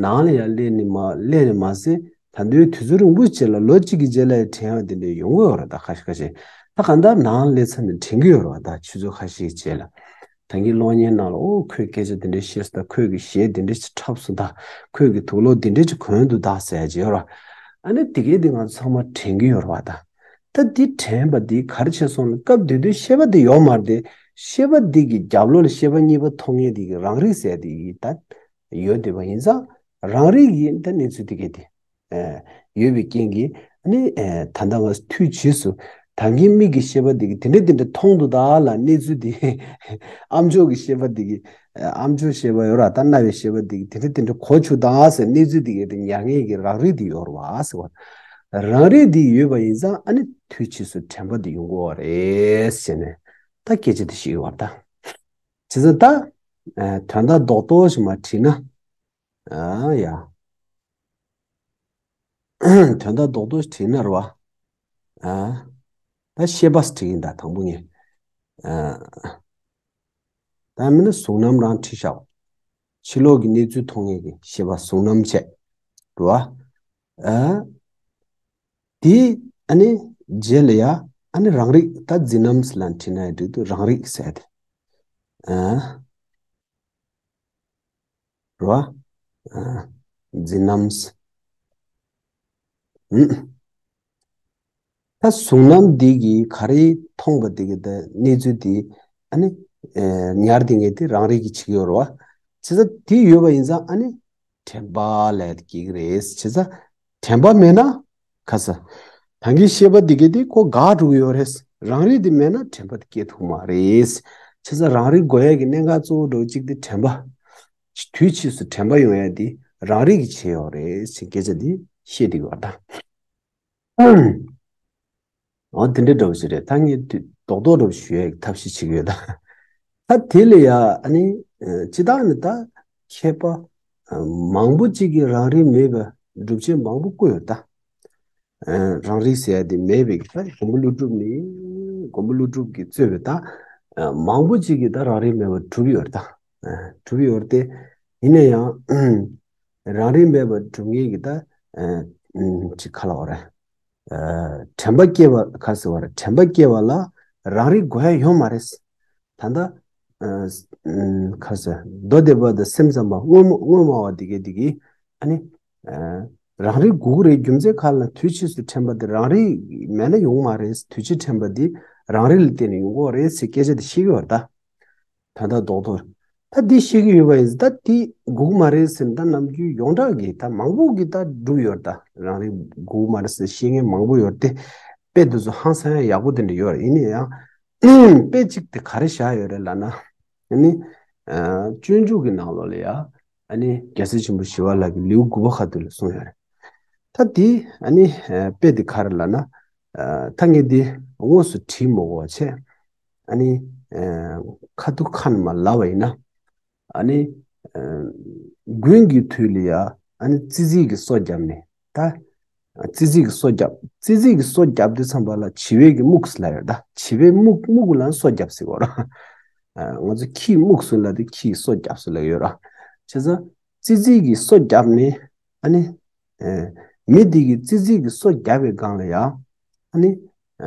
ནང་ལ་ཡང་སླེབས་ནས་མ་སླེབས་ནས་མ་ཟད། ད་དུང་དུས་ཚོད་རིང་པོའི་རྗེས་ལ་ལོ་གཅིག་གི་རྗེས་ལ་ཡང་དྲན་ཡག་དེ་འདྲ་ཡོང་གི་ཡོད་རེད། ད་ཁ་ཤས་ཁ་ཤས་ད་གང་ལྟར་ནང་སླེབས་ཚར་ནས་དྲན་གྱི་ཡོད་རེད་བ། ད་ཆུ་ཚོད་ཁ་ཤས་ཀྱི་རྗེས་ལ། ད་གིན་གློག་བརྙན་ནང་ལ་ཨོ་ཁོས་སྐད་ཆ་དེ་འདྲ་བཤད་སོང་། ད་ཁོས་ཀྱི་གཞས་དེ་འདྲ་ཞིག་འཁྲབ་སོང་། ད་ཁོས་ཀྱི་དུག་ལོག་དེ་འདྲ་ཞིག་གོན་འདུག་ད་ཟེར་ཡག་ཅིག་ཡོད་རེད། ཨ་ནི་དེ་གས་དེ་ང་ཚོ་ཚང་མ་དྲན་གྱི་ཡོད་རེད་བ། ད་ད་འདི་དྲན་པ་འདི་ག་རེ་བྱས་སོང་ལ། སྐབས་དེ་དུས་ཤེས་པ་འདི་ཡོད་མ་རེད་དེ། ཤེས་པ་འདི་གི་རྒྱབ་ལོགས་ལ་ཤེས་པ་གཉིས་པ་མཐོང་མཁན་འདི་གི་རང་རིག་ཟེར་དེ་གི་ད་ཡོད་བསྡད་པ་ཡིན་ཙང་། རང་རིག་གི་ད་གནས་ཚུལ་འདི་གས་དེ་ཨེ་ཡོད་པའི་རྐྱེན་གྱིས། ཨ་ནི་ཨེ་ད་ལྟ་ང་ཚོ་དུས་ཕྱིས་སུ་ད་གིན་མིག་གི་ཤེས་པ་འདི་གི་དེ་འདྲ་དེ་འདྲ་མཐོང་འདུག་ད་ལ། གནས་ཚུལ་འདི་ཨ་མཆོག་གི་ཤེས་པ་འདི་གི་ཨ་མཆོག་ཤེས་པ་ཡོད་ར། ད་རྣ་བའི་ཤེས་པ་འདི་གི་དེ་འདྲ་དེ་འདྲ་གོ་བཅུག་ད་ཟེར། གནས་ཚུལ་འདི་གས་དེ་ཉར་མཁན་གྱི་རང་རིག་འདི་ཡོད་རེད་བ་ཟེར་བ། རང་རིག་འདི་ཡོད་པ་ཡིན་ཙང་། ཨ་ནི་དུས་ཕྱིས་སུ་དྲན་པ་འདི་ཡོང་གི་ཡོད་རེད་ཟེར་ནས་ད་སྐད་ཆ་འདི་བཤད་ཡོད་རེད་ད། བྱས་ཙང་ད་ཨ་དོན་དག་རྡོག་རྡོག་ཞིག་མར་དྲིས་ན། ཨ་ཡ། དོན་དག་རྡོག་རྡོག་ཞིག་དྲིས་ན་རེད་བ། ཨ་ད་ཤེས་པ་ཞིག་དྲིས་ཡིན་ད། དང་པོ་ངས་ཨ་ད་མིན་ན་གཟུང་རྣམ་རང་དྲིས་བཞག་ཕྱི་ལོགས་ཀྱི་གནས་ཚུལ་མཐོང་མཁན་གྱི་ཤེས་པ་གཟུང་རྣམ་བྱས། རེད་བ། ཨ་དེ་ཨ་ནི་རྗེས་ལ་ཡ་ཨ་ནི་རང་རིག་ད་འཛིན་རྣམ་ལ་དྲིས་ན་ཡང་འགྲིག་འདུག་རང་རིག་ཟེར་ཏེ། ཨ་རེད་བ། ཨ་འཛིན་རྣམ། ཨུམ། ད་གཟུང་རྣམ་འདི་གིས་ག་རེ་མཐོང་བ་འདི་གི་ད་གནས་ཚུལ་འདི་ཨ་ནི་ཨེ་ཉར་བསྡད་མཁན་དེ་རང་རིག་གིས་བྱེད་ཀྱི་ཡོད་རེད་བ། བྱས་ཙང་དེ་ཡོད་པ་ཡིན་ཙང་ཨ་ནི་དྲན་པ་ལབ་ཡག་དེ་སྐྱེ་གི་རེད། བྱས་ཙང་དྲན་པ་མེད་ན་ཁ་ས་ད་གིན་ཤེས་པ་འདི་གས་དེ་ཁོ་འགག་འགྲོ་གི་ཡོད་རེད། རང་རིག་འདི་མེད་ན་དྲན་པ་དེ་སྐྱེ་ཐུབ་མ་རེད། བྱས་ཙང་རང་རིག་དགོས་ཡག་གི་གནད་འགག་གཙོ་བོ་འདྲ་བོ་གཅིག་དེ་དྲན་པ། དུས་ཕྱིས་སུ་དྲན་པ་ཡོང་ཡག་འདི་རང་རིག་གིས་བྱེད་ཡོད་རེད་ཟེར་སྐད་ཆ་འདི་བཤད་བསྡད་ཀྱི་ཡོད་རེད་ད། ཨོ་དེ་འདྲའི་འདྲ་བོ་ཞིག་རེད། ད་ངས་དུས་རྡོག་རྡོག་འདྲ་བོ་ཞུ་ཡག་གི་ཐབས་ཤེས་བྱེད་ཀྱི་ཡོད་ད། ད་དེ་ལ་ཡ་ཨ་ནི་ཨ་སྤྱིར་བཏང་ནི་ད་མཁས་པ་ཨ་མང་པོ་གཅིག་གིས་རང་རིག་མེད་པའི་སྒྲུབ་བྱེད་མང་པོ་བཀོད་ཡོད་ད། ཨ་རང་རིག་ཟེར་ཡག་དེ་མེད་པའི་གི་ད་མགོན་པོ་ཀླུ་སྒྲུབ་ནི་མགོན་པོ་ཀླུ་སྒྲུབ་ཀྱིས་གཙོས་པའི་ད་ཨ་མང་པོ་གཅིག་གིས་ད་རང་རིག་མེད་པ་གྲུབ་ཡོད་རེད་ད། ཨ་གྲུབ་ཡོད་རེད་དེ། ཡིན་ན་ཡང་རང་རིག་མེད་པ་གྲུབ་མཁན་གྱི་ད་ཨ་ཅིག་ག་ལབ་དགོས་རེད། ཨ་དྲན་པ་སྐྱེ་བ་ག་ཟེར་བ་རེད། དྲན་པ་སྐྱེ་བ་ལ་རང་རིག་དགོས་ཡག་ཡོད་མ་རེད། ད་ལྟ་ཨ་ཨ་ག་ཟེར་མདོ་སྡེ་པ་དང་སེམས་ཙམ་པ་དངོས་མ་དངོས་སྨྲ་བ་འདི་གས་འདི་གིས་ཨ་ནི་ཨ་རང་རིག་དགོས་ཀྱི་རེད། རྒྱུ་མཚན་ག་ལ་དུས་ཕྱིས་སུ་དྲན་པ་དེ་རང་རིག་མེད་ན་ཡོང་མ་རེད། དུས་ཕྱིས་དྲན་པ་འདི་རང་རིག་ལ་བརྟེན་ནས་ཡོང་གི་ཡོད་རེད་ཟེར་སྐད་ཆ་དེ་བཤད་ཀྱི་ཡོད་རེད་ད། ད་ལྟ་རྡོག་རྡོག་ད་འདི་བཤད་ཀྱི་ཡོད་པ་ཡིན་ཙང་ད་འདི་དགོས་ཀྱི་མ་རེད་ཟེར་ན་ད་ནམ་རྒྱུན་ཡོངས་གྲགས་ཀྱི་ད་མང་པོ་གིས་ད་སྒྲུབ་ཡོད་རེད་ད། རང་རིག་དགོས་ཀྱི་མ་རེད་ཟེར་བཤད་མཁན་མང་པོ་ཡོད་རེད་དེ། དཔེ་དེ་ཚོ་ཧང་སང་ཡག་པོ་དེ་འདྲ་ཡོད་རེད། ཡིན་ན་ཡང་དཔེ་གཅིག་དེ་ག་རེ་བཞག་ཡོད་རེད་ལབ་ན། ཨ་ནི་ཨ་སྤྱོད་འཇུག་གི་ནང་ལོགས་ལ་ཡ་ཨ་ནི་རྒྱལ་སྲས་ཆེན་པོ་ཞི་བ་ལྷ་གིས་ལེའུ་དགུ་པ་ཁ་ཐུག་ལ་གསུངས་ཡོད་རེད། ད་དེ་ཨ་ནི་ཨ་དཔེ་དེ་ག་རེ་ལབ་ན། ཨ་ད་ངས་འདི་དངོས་སུ་བྲིས་མ་དགོས་པ་བྱས། ཨ་ནི་ཨ་ཁ་ཐུག་ཁ་ནས་མར་ལབ་པ་ཡིན་ན། ཨ་ནི་ཨ་དགུན་གྱི་དུས་ལ་ཡ་ཨ་ནི་ཙི་ཙི་གིས་སོ་བརྒྱབ་ནས་ད། ཙི་ཙི་གིས་སོ་བརྒྱབ། ཙི་ཙི་གིས་སོ་བརྒྱབ་དུས་ཙམ་པ་ལ་བྱི་བའི་གི་སྨུག་ལབ་ཡོད་ད། བྱི་བའི་སྨུག་སྨུག་ལ་སོ་བརྒྱབ་ཟེར་གོ་ར། ཨ་ང་ཚོ་ཁྱིའི་སྨུག་སུ་ལབ་དུས་ཁྱིའི་སོ་བརྒྱབ་ཟེར་ལབ་ཡོད་ར། བྱས་ཙང་ཙི་ཙི་གིས་སོ་བརྒྱབ་ནས་ཨ་ནི་ཨ་མི་དེ་གིས་ཙི་ཙི་གིས་སོ་བརྒྱབ་པའི་སྒང་ལ་ཡ་ཨ་ནི་ཨ་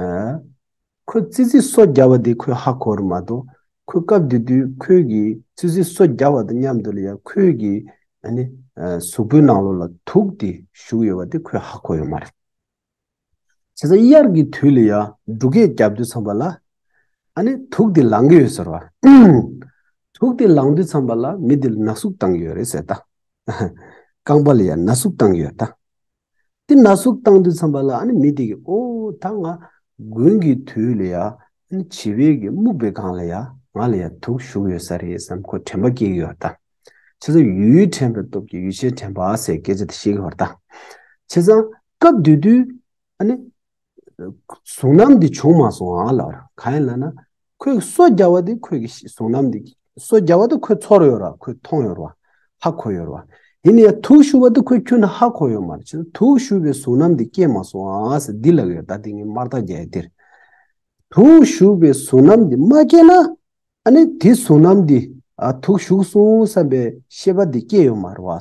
ཁོས་ཙི་ཙི་སོ་བརྒྱབ་པ་དེ་ཁོས་ཧ་གོ་རེད་མ་གཏོགས། ཁོས་སྐབས་དེ་དུས་ཁོས་ཀྱིས་ཙི་ཙི་སོ་བརྒྱབ་པ་དང་མཉམ་དུ་ལ་ཡ་ཁོས་ཀྱིས་ཨ་ནི་ཨ་གཟུགས་པོའི་ནང་ལོགས་ལ་དུག་དེ་ཞུགས་ཡོད་པ་དེ་ཁོས་ཧ་གོ་ཡོད་མ་རེད། བྱས་ཙང་དབྱར་གྱི་དུས་ལ་ཡ་འབྲུག་སྐད་བརྒྱབ་དུས་ཙམ་པ་ལ་ཨ་ནི་དུག་དེ་ལངས་ཀྱི་ཡོད་ཟེར་བ། དུག་དེ་ལངས་དུས་ཙམ་པ་ལ་མི་དེ་ལ་ན་ཟུག་བཏང་གི་ཡོད་རེད་ཟེར་ད། རྐང་པ་ལ་ཡ་ན་ཟུག་བཏང་གི་ཡོད་ད། དེ་ན་ཟུག་བཏང་དུས་ཙམ་པ་ལ་ཨ་ནི་མི་དེ་གིས་ཨོ་ད་ང་དགུན་གྱི་དུས་ལ་ཡ་ཨ་ནི་བྱི་བའི་གི་སྨུག་པའི་སྒང་ལ་ཡ་ང་ལ་ཡ་དུག་ཞུགས་ཡོད་ས་རེད་བསམ་ཁོ་དྲན་པ་སྐྱེ་གི་ཡོད་ད། བྱས་ཙང་ཡུལ་དྲན་པའི་སྟོབས་ཀྱིས་ཡུལ་ཅན་དྲན་པ་ཟེར་སྐད་ཆ་དེ་བཤད་ཀྱི་ཡོད་ད། བྱས་ཙང་སྐབས་དེ་དུས་ཨ་ནི་གཟུང་རྣམ་འདི་བྱུང་མ་སོང་ཨ་ལབ་ར། གང་ཡིན་ལབ་ན་ཁོས་སོ་བརྒྱབ་པ་དེ་ཁོས་ཀྱི་གཟུང་རྣམ་འདི་སོ་བརྒྱབ་པ་དེ་ཁོས་ཚོར་ཡོད་ར། ཁོས་མཐོང་ཡོད་ར། ཧ་གོ་ཡོད་ར། ཡིན་ནའི་དུག་ཞུགས་པ་དེ་ཁོས་ཁྱོན་ནས་ཧ་གོ་ཡོད་མ་རེད། བྱས་ཙང་དུག་ཞུགས་པའི་གཟུགས་རྣམ་དེ་སྐྱེས་མ་སོང་ཨ་ཟེར་འདི་ལབ་ཡོད། ད་དེ་ངས་དམར་རྟགས་རྒྱག་ཡ་དེ་རེད། དུག་ཞུགས་པའི་གཟུགས་རྣམ་དེ་མ་སྐྱེས་ན། ཨ་ནི་དེ་གཟུགས་རྣམ་འདི། ཨ། དུག་ཞུགས་སོང་བསམ་པའི་ཤེས་པ་འདི་སྐྱེས་ཡོད་མ་རེད་བ།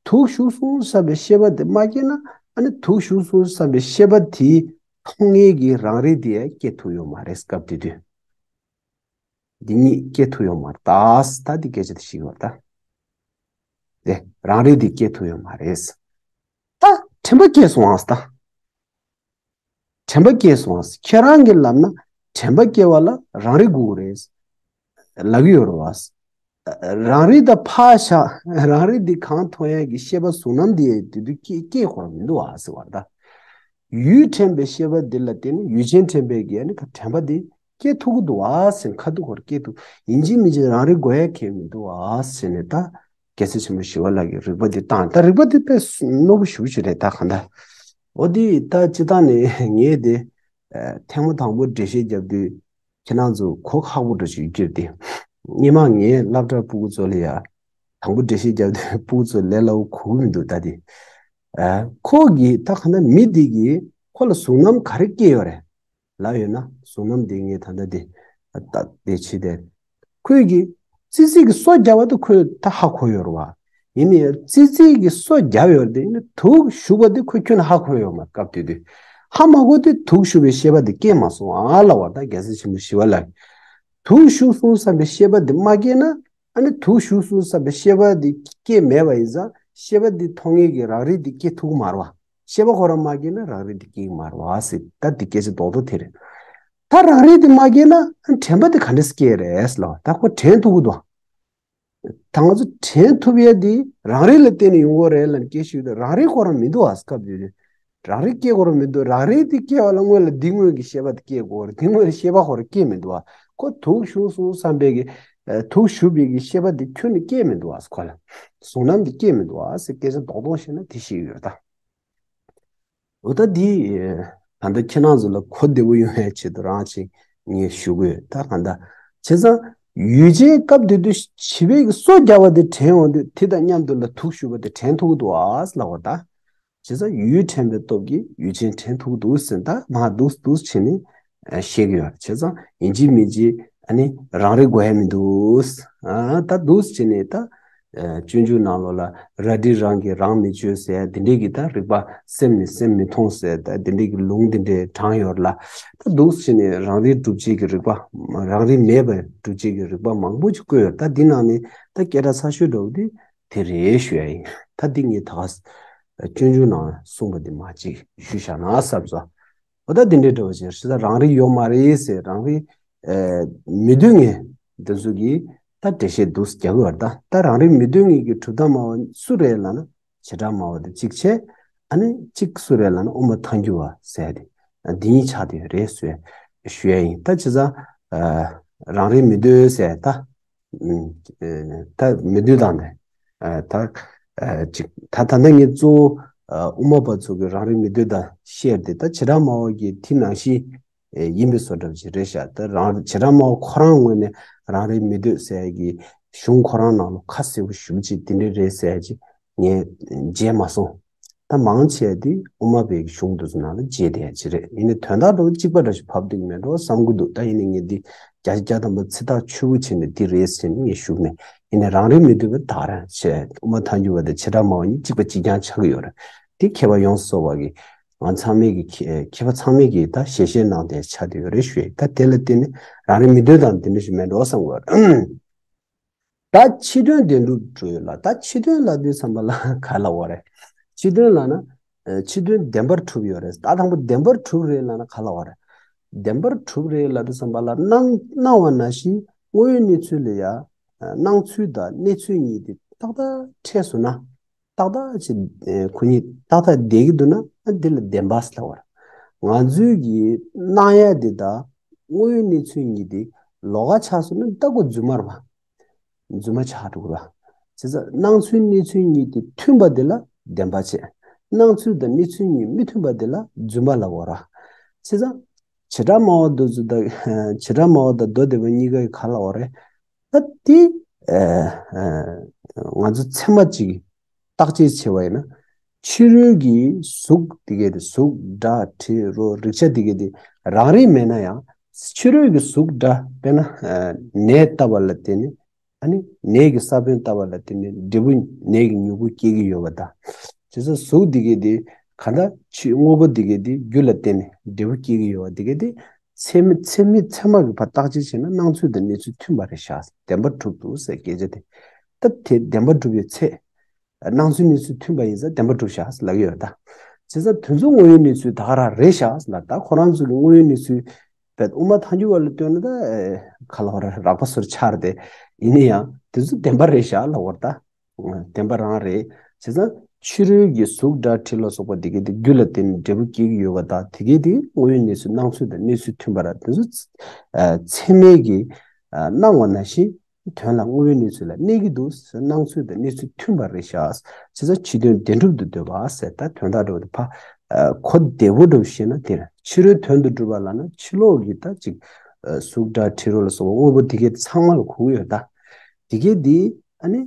དུག་ཞུགས་སོང་བསམ་པའི་ཤེས་པ་འདི་མ་སྐྱེས་ན། ཨ་ནི་དུག་ཞུགས་སོང་བསམ་པའི་ཤེས་པ་དེ་མཐོང་ངེས་ཀྱི་རང་རིག་དེ་སྐྱེ་ཐུབ་ཡོད་མ་རེད། སྐབས་དེ་དུས་འདི་གཉིས་སྐྱེ་ཐུབ་ཡོད་མ་རེད། ད་ད་འདི་སྐད་ཆ་དེ་ཤེས་དགོས་ད། དེ་རང་རིག་དེ་སྐྱེ་ཐུབ་ཡོད་མ་རེད། ད་དྲན་པ་སྐྱེས་སོང་ཨ་ད། དྲན་པ་སྐྱེས་སོང་། ཁྱེད་རང་གིས་ལབ་ན་དྲན་པ་སྐྱེ་བ་ལ་རང་རིག་དགོས་རེད་ལབ་ཀྱི་ཡོད་རེད་བ། རང་རིག་ད་ཕར་བཞག་རང་རིག་འདི་གང་མཐོང་ཡས་ཀྱི་ཤེས་པ་གཟུགས་རྣམ་འདི་ཡས་དེ་དུས་སྐྱེ་སྐྱེ་དགོས་ར་མི་འདུག་བ་ཟེར་བ་རེད་ད། ཡུལ་དྲན་པའི་ཤེས་པ་འདི་ལ་བརྟེན་ནས་ཡུལ་ཅན་དྲན་པའི་གི་ཨ་ནི་དྲན་པ་འདི་སྐྱེ་ཐུབ་ཀྱི་འདུག་བ་ཟེར། ཁ་ཐུག་གོ་ར་སྐྱེ་ཐུབ། ཡིན་གཅིག་མིན་གཅིག་རང་རིག་དགོས་ཡས་གང་ཡང་མི་འདུག་བ་ཟེར་ནས་ད། རྒྱལ་སྲས་ཆེན་པོ་ཞི་བ་ལྷ་གིས་རིགས་པ་འདི་བཏང་། ད་རིགས་པ་འདི་དཔེ་རྣོ་པོ་ཞེ་པོ་ཅིག་རེད་ད་གང་ལྟར། འོ་འདི་ད་སྤྱིར་བཏང་ནས་ངས་དེ་ཨ་ཐེངས་མ་དང་པོ་འགྲེལ་བཤད་རྒྱབ་དུས་ཁྱེད་རང་ཚོ་གོ་ཁག་པོ་འདྲ་ཞིག་ཡོད་ཀྱི་རེད་དེ། སྔོན་མ་ངས་སློབ་གྲྭ་སྤུ་གུ་ཚོ་ལ་ཡ་དང་པོ་འགྲེལ་བཤད་རྒྱབ་དུས་སྤུ་གུ་ཚོ་ལས་སླ་པོ་གོ་གི་མི་འདུག་ད་དེ། ཨ་ཁོ་གིས་ད་གང་ལྟར་མི་འདི་གིས་ཁོ་ལ་གཟུགས་རྣམ་ག་རེ་སྐྱེས་ཡོད་རེད། ལབ་ཡོད་ན་གཟུགས་རྣམ་དེ་ངས་ད་ལྟ་དེ་ད་དེ་བྱས་ཏེ། ཁོས་ཀྱིས་ཙི་ཙི་གི་སོ་བརྒྱབ་པ་དེ་ཁོས་ད་ཧ་གོ་ཡོད་རེད་བ། ཡིན་ནའི་ཙི་ཙི་གི་སོ་བརྒྱབ་ཡོད་རེད་དེ། ཡིན་ནའི་དུག་ཞུགས་པ་དེ་ཁོས་ཁྱོན་ནས་ཧ་གོ་ཡོད་མ་རེད། སྐབས་དེ་དུས་ཧ་མ་གོ་དུས་དུག་ཞུགས་པའི་ཤེས་པ་དེ་སྐྱེས་མ་སོང་ཨ་ལབ་པ་རེད་ད་རྒྱལ་སྲས་ཆེན་པོ་ཞི་བ་ལྷ་གིས། དུག་ཞུགས་སོང་བསམ་པའི་ཤེས་པ་དེ་མ་སྐྱེས་ན། ཨ་ནི་དུག་ཞུགས་སོང་བསམ་པའི་ཤེས་པ་འདི་སྐྱེས་མེད་པ་ཡིན་ཙང་ཤེས་པ་འདི་མཐོང་ངེས་ཀྱི་རང་རིག་འདི་སྐྱེ་ཐུབ་ཀྱི་མ་རེད་བ། ཤེས་པ་ཁོ་རང་མ་སྐྱེས་ན་རང་རིག་འདི་སྐྱེ་གི་མ་རེད་བ་ཟེར། ད་འདི་སྐད་ཆ་རྡོག་རྡོག་དེ་རེད། ད་རང་རིག་འདི་མ་སྐྱེས་ན་ཨ་དྲན་པ་འདི་ག་འདྲས་སྐྱེ་རེད་ལབ། ད་ཁོ་དྲན་ཐུབ་ཀྱི་འདུག་ད་ང་ཚོ་དྲན་ཐུབ་ཡས་འདི་རང་རིག་ལ་བརྟེན་ནས་ཡོང་གི་རེད་ལབ་ནས་སྐད་ཆ་ཞུས་དུས་རང་རིག་ཁོ་རང་མི་འདུག་བ་སྐབས་དེ་དུས། རང་རིག་སྐྱེ་དགོས་ར་མི་འདུག་རང་རིག་དེ་སྐྱེ་བ་ལ་སྔོན་ལ་འདི་སྔོན་གྱི་ཤེས་པ་དེ་སྐྱེ་དགོས་རེད། དེ་སྔོན་ལ་ཤེས་པ་ཁོ་རང་སྐྱེ་མི་འདུག་བ། ཁོ་དུག་ཞུགས་སོང་བསམ་པའི་གི་ཨ་དུག་ཞུགས་པའི་གི་ཤེས་པ་དེ་ཁྱོན་ནས་སྐྱེ་མི་འདུག་བ། ཁོ་ལ་གཟུགས་རྣམ་དེ་སྐྱེ་མི་འདུག་བ་ཟེར་སྐད་ཆ་རྡོག་རྡོག་བཤད་ན་དེ་ཤེས་ཡོད་ད། འོ་ད་འདི་ད་ལྟ་ཁྱེད་རང་ཚོ་ལ་གོ་བདེ་པོ་ཡོང་ཡའི་ཆེད་དུ་རང་ཅིག་ངས་ཞུ་དགོས་ད་གང་ལྟར། བྱས་ཙང་ཡུལ་ཅན་སྐབས་དེ་དུས་བྱིས་པའི་གི་སོ་བརྒྱབ་པ་དེ་དྲན་འོང་དུས་དེ་དང་མཉམ་དུ་ལ་དུག་ཞུགས་པ་དེ་དྲན་ཐུབ་ཀྱི་འདུག་ཨ་ལབ་པ་ད། བྱས་ཙང་ཡུལ་དྲན་པའི་སྟོབས་ཀྱིས་ཡུལ་ཅན་དྲན་ཐུབ་འདུག་ཟེར་ད་མ་འདུག་འདུག་བྱས་ནས་ཨ་བཤད་ཀྱི་ཡོད། བྱས་ཙང་ཡིན་གཅིག་མིན་གཅིག་ཨ་ནི་རང་རིག་དགོས་ཡ་མི་འདུག་ཨ་ད་འདུག་བྱས་ནས་ད་ཨ་སྤྱོད་འཇུག་ནང་ལོགས་ལ་རལ་གྲི་རང་གིས་རང་མི་གཅོད་ཟེར་ཡ་འདི་འདྲས་ཀྱི་ད་རིགས་པ། སེམས་ནི་སེམས་མི་མཐོང་ཟེར་ད་འདི་འདྲས་ཀྱི་ལུང་འདི་འདྲས་དྲངས་ཡོད་ལ། ད་འདུག་བྱས་ནས་རང་རིག་སྒྲུབ་བྱེད་ཀྱི་རིགས་པ། རང་རིག་མེད་པར་སྒྲུབ་བྱེད་ཀྱི་རིགས་པ་མང་པོ་ཅིག་བཀོད་ཡོད། ད་འདི་ནང་ནས་ད་སྐད་གྲགས་ཚ་ཤོས་འདྲ་བོ་འདི་དེ་རེད་ཞུ་ཡ་ཡིན། ད་འདི་ངས་ད་ག་སྤྱོད་འཇུག་ནང་གསུངས་པ་འདི་མ་ཅིག་ཞུས་བཞག་ན་བསམ་སོང་། འོ་ད་འདི་འདྲའི་འདྲ་བོ་ཅིག་རེད། ད་རང་རིག་ཡོད་མ་རེད་ཟེར་རང་རིག་ཨ་མི་འདོད་མཁན་འདི་ཚོ་གིས་ད་འགྲེལ་བཤད་འདུག་རྒྱག་གི་ཡོད་རེད། ད་ད་རང་རིག་མི་འདོད་མཁན་གྱི་གྲུབ་མཐའ་སྨྲ་བ་སུ་རེད་ལབ་ན་བྱེ་བྲག་སྨྲ་བ་དེ་གཅིག་བྱས། ཨ་ནི་གཅིག་སུ་རེད་ལབ་ན་དབུ་མ་ཐལ་འགྱུར་བ་ཟེར་ཏེ་འདི་གཉིས་ཆགས་བསྡད་ཡོད་རེད་ཟེར་ཞུ་ཡ་ཡིན། ད་བྱས་ཙང་ཨ་རང་རིག་མི་འདོད་ཟེར་ད། ཨ་ད་མི་འདོད་དང་ནས་ཨ་ད་ཨ་ཅིག་ད་ད་ལྟ་ངས་གཙོ་བོ་ཨ་དབུ་མ་པ་ཚོ་གི་རང་རིག་མི་འདོད་དང་བཤད་དེ། ད་བྱེ་བྲག་སྨྲ་བ་གི་དེ་ནང་བཞིན་ཨེ་ཡིན་པའི་བཟོ་འདྲ་ཅིག་རེད་ཤག་ད་རང་བྱེ་བྲག་སྨྲ་བ་ཁོ་རང་ངོས་ནས་རང་རིག་མི་འདོད་ཟེར་ཡ་གི་གཞུང་ཁོ་རང་ནང་ལ་ཁ་གསལ་པོ་ཞེ་པོ་ཅིག་དེ་འདྲ་རེད་ཟེར་ཡ་ཅིག་ངས་མཇལ་མ་སོང་། ད་མང་ཆེ་བ་དེ་དབུ་མ་པའི་གཞུང་དེ་ཚོ་ནང་ལ་མཇལ་བསྡད་ཡ་ཅིག་རེད། ཡིན་ནའི་དོན་དག་འདྲ་བོ་གཅིག་པ་འདྲ་ཞིག་བབས་འདུག་མེད་འགྲོ་བསམ་གྱི་འདུག་ད་ཡིན་ནའི་ངས་འདི་བརྒྱ་ཆ་བརྒྱ་ཐམ་པ་ཚིག་ཐག་ཆོད་པོ་བྱས་ནས་འདི་རེད་ཟེར་ནས་ངས་ཞུ་གི་མེད། ཡིན་ནའི་རང་རིག་མི་འདོད་པ་དག་རང་བྱས། དབུ་མ་ཐལ་འགྱུར་བ་དང་བྱེ་བྲག་སྨྲ་བ་གཉིས་གཅིག་པ་གཅིག་རྐྱང་ཆགས་ཀྱི་ཡོད་རེད། དེ་མཁས་པ་ཡོངས་སུ་རྫོགས་པ་གིས་ང་ཚང་མས་ཀྱི་མཁས་མཁས་པ་ཚང་མས་ཀྱིས་ད་ཞལ་བཞེས་གནང་སྟེ་ཆགས་བསྡད་ཡོད་རེད་ཞུ་ཡ། ད་དེ་ལ་བརྟེན་ནས་རང་རིག་མི་འདོད་དང་དེ་འདྲ་ཞིག་མེད་འགྲོ་བསམ་གྱི་ཡོད་རེད། ད་ཕྱི་དོན་བདེན་གྲུབ་གྲུབ་ཡོད་ལ། ད་ཕྱི་དོན་ལབ་དུས་ཙམ་པ་ལ་ག་ལབ་དགོས་རེད། ཕྱི་དོན་ལབ་ན་ཨ་ཕྱི་དོན་བདེན་པར་གྲུབ་ཡོད་རེད། ད་དང་པོ་བདེན་པར་གྲུབ་རེད་ལབ་ན་ག་ལབ་དགོས་རེད། བདེན་པར་གྲུབ་རེད་ལབ་དུས་ཙམ་པ་ལ་སྣང་སྣང་བ་ནང་བཞིན་དངོས་ཡོད་གནས་ཚུལ་ལ་ཡ་ཨ་སྣང་ཚུལ་དང་གནས་ཚུལ་གཉིས་དེ་ཏག་ཏག་འཕྲད་སོང་ན། ཏག་ཏག་ཅིག་ཨེ་ཁོ་གཉིས་ཏག་ཏག་བསྡད་ཀྱི་འདུག་ན་ཨ་འདི་ལ་བདེན་པ་ཟེར་ལབ་པ་རེད། ང་ཚོའི་གི་སྣང་ཡ་འདི་དང་དངོས་ཡོད་གནས་ཚུལ་གཉིས་དེ་ལོགས་ཀ་ཆགས་སོང་ན་ད་ཁོ་རྫུན་མ་རེད་པ། རྫུན་མ་ཆགས་འགྲོ་གི་རེད་པ། བྱས་ཙང་སྣང་ཚུལ་གནས་ཚུལ་གཉིས་དེ་མཐུན་པ་དེ་ལ་བདེན་པ་བྱས། སྣང་ཚུལ་དང་གནས་ཚུལ་གཉིས་མི་མཐུན་པ་དེ་ལ་རྫུན་མ་ལབ་པ་རེད། བྱས་ཙང་བྱེ་བྲག་སྨྲ་བ་འདི་ཚོ་དང་བྱེ་བྲག་སྨྲ་བ་དང་མདོ་སྡེ་པ་གཉིས་ཀ་གིས་ག་ལབ་པ་རེད། ད་དེ་ཨ་ཨ་ང་ཚོ་ཚད་མ་གཅིག་ བརྟག་དཔྱད་བྱས་པ་ཡིན་ན། ཕྱི་རོལ་གྱི་གཟུགས་དེ་གས་དེ་གཟུགས་སྒྲ་དྲི་རོ་རེག་བྱ་དེ་གས་དེ་རང་རིག་མེད་ན་ཡང་། ཕྱི་རོལ་གྱི་གཟུགས་སྒྲ་དཔེར་ན་ནས་བཏབ་པ་ལ་བརྟེན་ནས། ཨ་ནི་ནས་ཀྱི་ས་བོན་བཏབ་པ་ལ་བརྟེན་ནས་འབྲས་བུ་ནས་ཀྱི་མྱུ་གུ་སྐྱེ་གི་ཡོད་པ་དང་། བྱས་ཙང་གཟུགས་འདི་གས་དེ་ག་འདྲ་ཕྱི་དངོས་པོ་འདི་གས་དེ་རྒྱུ་ལ་བརྟེན་ནས་འབྲས་བུ་སྐྱེ་གི་ཡོད་པ་འདི་གས་དེ། ཚད་མ་ཚད་མ་ཚད་མ་གི་བར་བརྟག་དཔྱད་བྱས་ན་སྣང་ཚུལ་དང་གནས་ཚུལ་མཐུན་པ་རེད་ཤག་བདེན་པ་གྲུབ་འདུག་ཟེར་སྐད་ཆ་དེ། ད་དེ་བདེན་པ་གྲུབ་པའི་ཚད། སྣང་ཚུལ་གནས་ཚུལ་མཐུན་པ་ཡིན་ཙང་བདེན་པ་གྲུབ་ཤག་ལབ་ཀྱི་ཡོད་ད། བྱས་ཙང་དེ་ཚོ་དངོས་ཡོད་གནས་ཚུལ་ད་ག་རང་རེད་ཤག་ལ། ད་ཁོ་རང་ཚོ་གི་དངོས་ཡོད་གནས་ཚུལ་བས་དབུ་མ་ཐལ་འགྱུར་བ་ལ་ལྟོས་ན་ད་ཨེ་ག་ལ་བ་རེད། རགས་པ་སོར་ཆགས་ཏེ། ཡིན་ན་ཡང་དེ་ཚོ་བདེན་པ་རེད་ཤག་ལབ་པ་རེད་ད། བདེན་པ་རང་རེད། བྱས་ཙང་ཕྱི་རོལ་གྱི་གཟུགས་སྒྲ་དྲི་ལ་སོགས་པ་དེ་གས་དེ་རྒྱུ་ལ་བརྟེན་ནས་འབྲས་བུ་སྐྱེ་གི་ཡོད་པ་དང་། དེ་གས་དེ་དངོས་ཡོད་གནས་ཚུལ་སྣང་ཚུལ་དང་གནས་ཚུལ་མཐུན་པ་ར། དེ་ཚོ་ཚད་མས་ཀྱིས་སྣང་བ་ནང་བཞིན། དོན་ལ་དངོས་ཡོད་གནས་ཚུལ་ལ་གནས་ཀྱི་འདུག་སྣང་ཚུལ་དང་གནས་ཚུལ་མཐུན་པ་རེད་ཤག་བྱས་ཙང་ཕྱི་དོན་བདེན་གྲུབ་ཏུ་འདོད་པ་ཟེར། ད་དོན་དག་འགྲོ་བ་དེ་ཕ། གོ་བདེ་བོ་འགྲོ་བཤད་ན་དེར་ཕྱི་རོལ་དོན་དུ་གྲུབ་པ་ལབ་ན་ཕྱི་ལོགས་ཀྱི་ད་ཅིག་གཟུགས་སྒྲ་དྲི་རོ་ལ་སོགས་པ་དངོས་པོ་དེ་གས་ཚང་མ་ལ་གོ་གི་ཡོད་ད། དེ་གས་དེ་ཨ་ནི་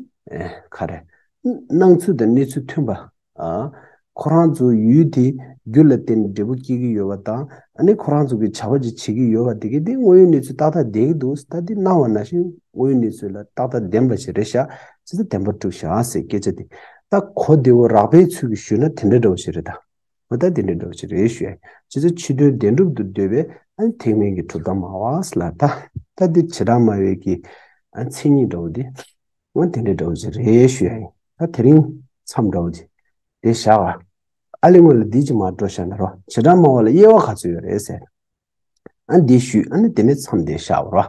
ག་རེ། སྣང་ཚུལ་དང་གནས་ཚུལ་མཐུན་པ། ཨ། ཁོ་རང་ཚོ་ཡུལ་དེ་རྒྱུ་ལ་བརྟེན་ནས་འབྲས་བུ་སྐྱེ་གི་ཡོད་པ་དང་། ཨ་ནི་ཁོ་རང་ཚོ་གི་བྱ་བ་ཅིག་བྱེད་ཀྱི་ཡོད་པ་དེ་གས་དེ་དངོས་ཡོད་གནས་ཚུལ་ཏག་ཏག་བསྡད་ཀྱི་འདུག་ད་དེ་སྣང་བ་ནང་བཞིན་དངོས་ཡོད་གནས་ཚུལ་ལ་ཏག་ཏག་ལྡན་པ་ཞིག་རེད་ཤག་བྱས་ཙང་བདེན་པ་གྲུབ་ཤག་ཟེར་སྐད་ཆ་དེ། ད་གོ་བདེ་བོ་རགས་པའི་ཚུལ་གྱིས་ཞུས་ན་དེ་འདྲ་འདྲ་བོ་ཞིག་རེད་ད། འོ་ད་དེ་འདྲ་འདྲ་བོ་ཞིག་རེད་ཞུ་ཡ་ཡིན། བྱས་ཙང་ཕྱི་དོན་བདེན་གྲུབ་ཏུ་འདོད་པས་ཨ་ནི་ཐེག་དམན་གྱི་གྲུབ་མཐའ་སྨྲ་བ་ལ། ད་ད་འདི་བྱེ་བྲག་སྨྲ་བའི་གི་ཨ་མཚན་ཉིད་འདྲ་བོ་དེ། འོ་དེ་འདྲ་འདྲ་བོ་ཅིག་རེད་ཞུ་ཡ་ཡིན། ད་དེ་རིང་མཚམས་འདྲ་བོ་ཅིག་དེ་བཞག་ཨ་ལེ་སྔོན་ལ་འདི་ཅིག་མར་འགྲོ་བཞག་ན་རོ། བྱེ་བྲག་སྨྲ་བ་ལ་དབྱེ་བ་ག་ཚོད་ཡོད་རེད་ཟེར། ཨ་འདི་ཞུས། ཨ་ནི་དེ་ནས་མཚམས་དེ་བཞག་རོ།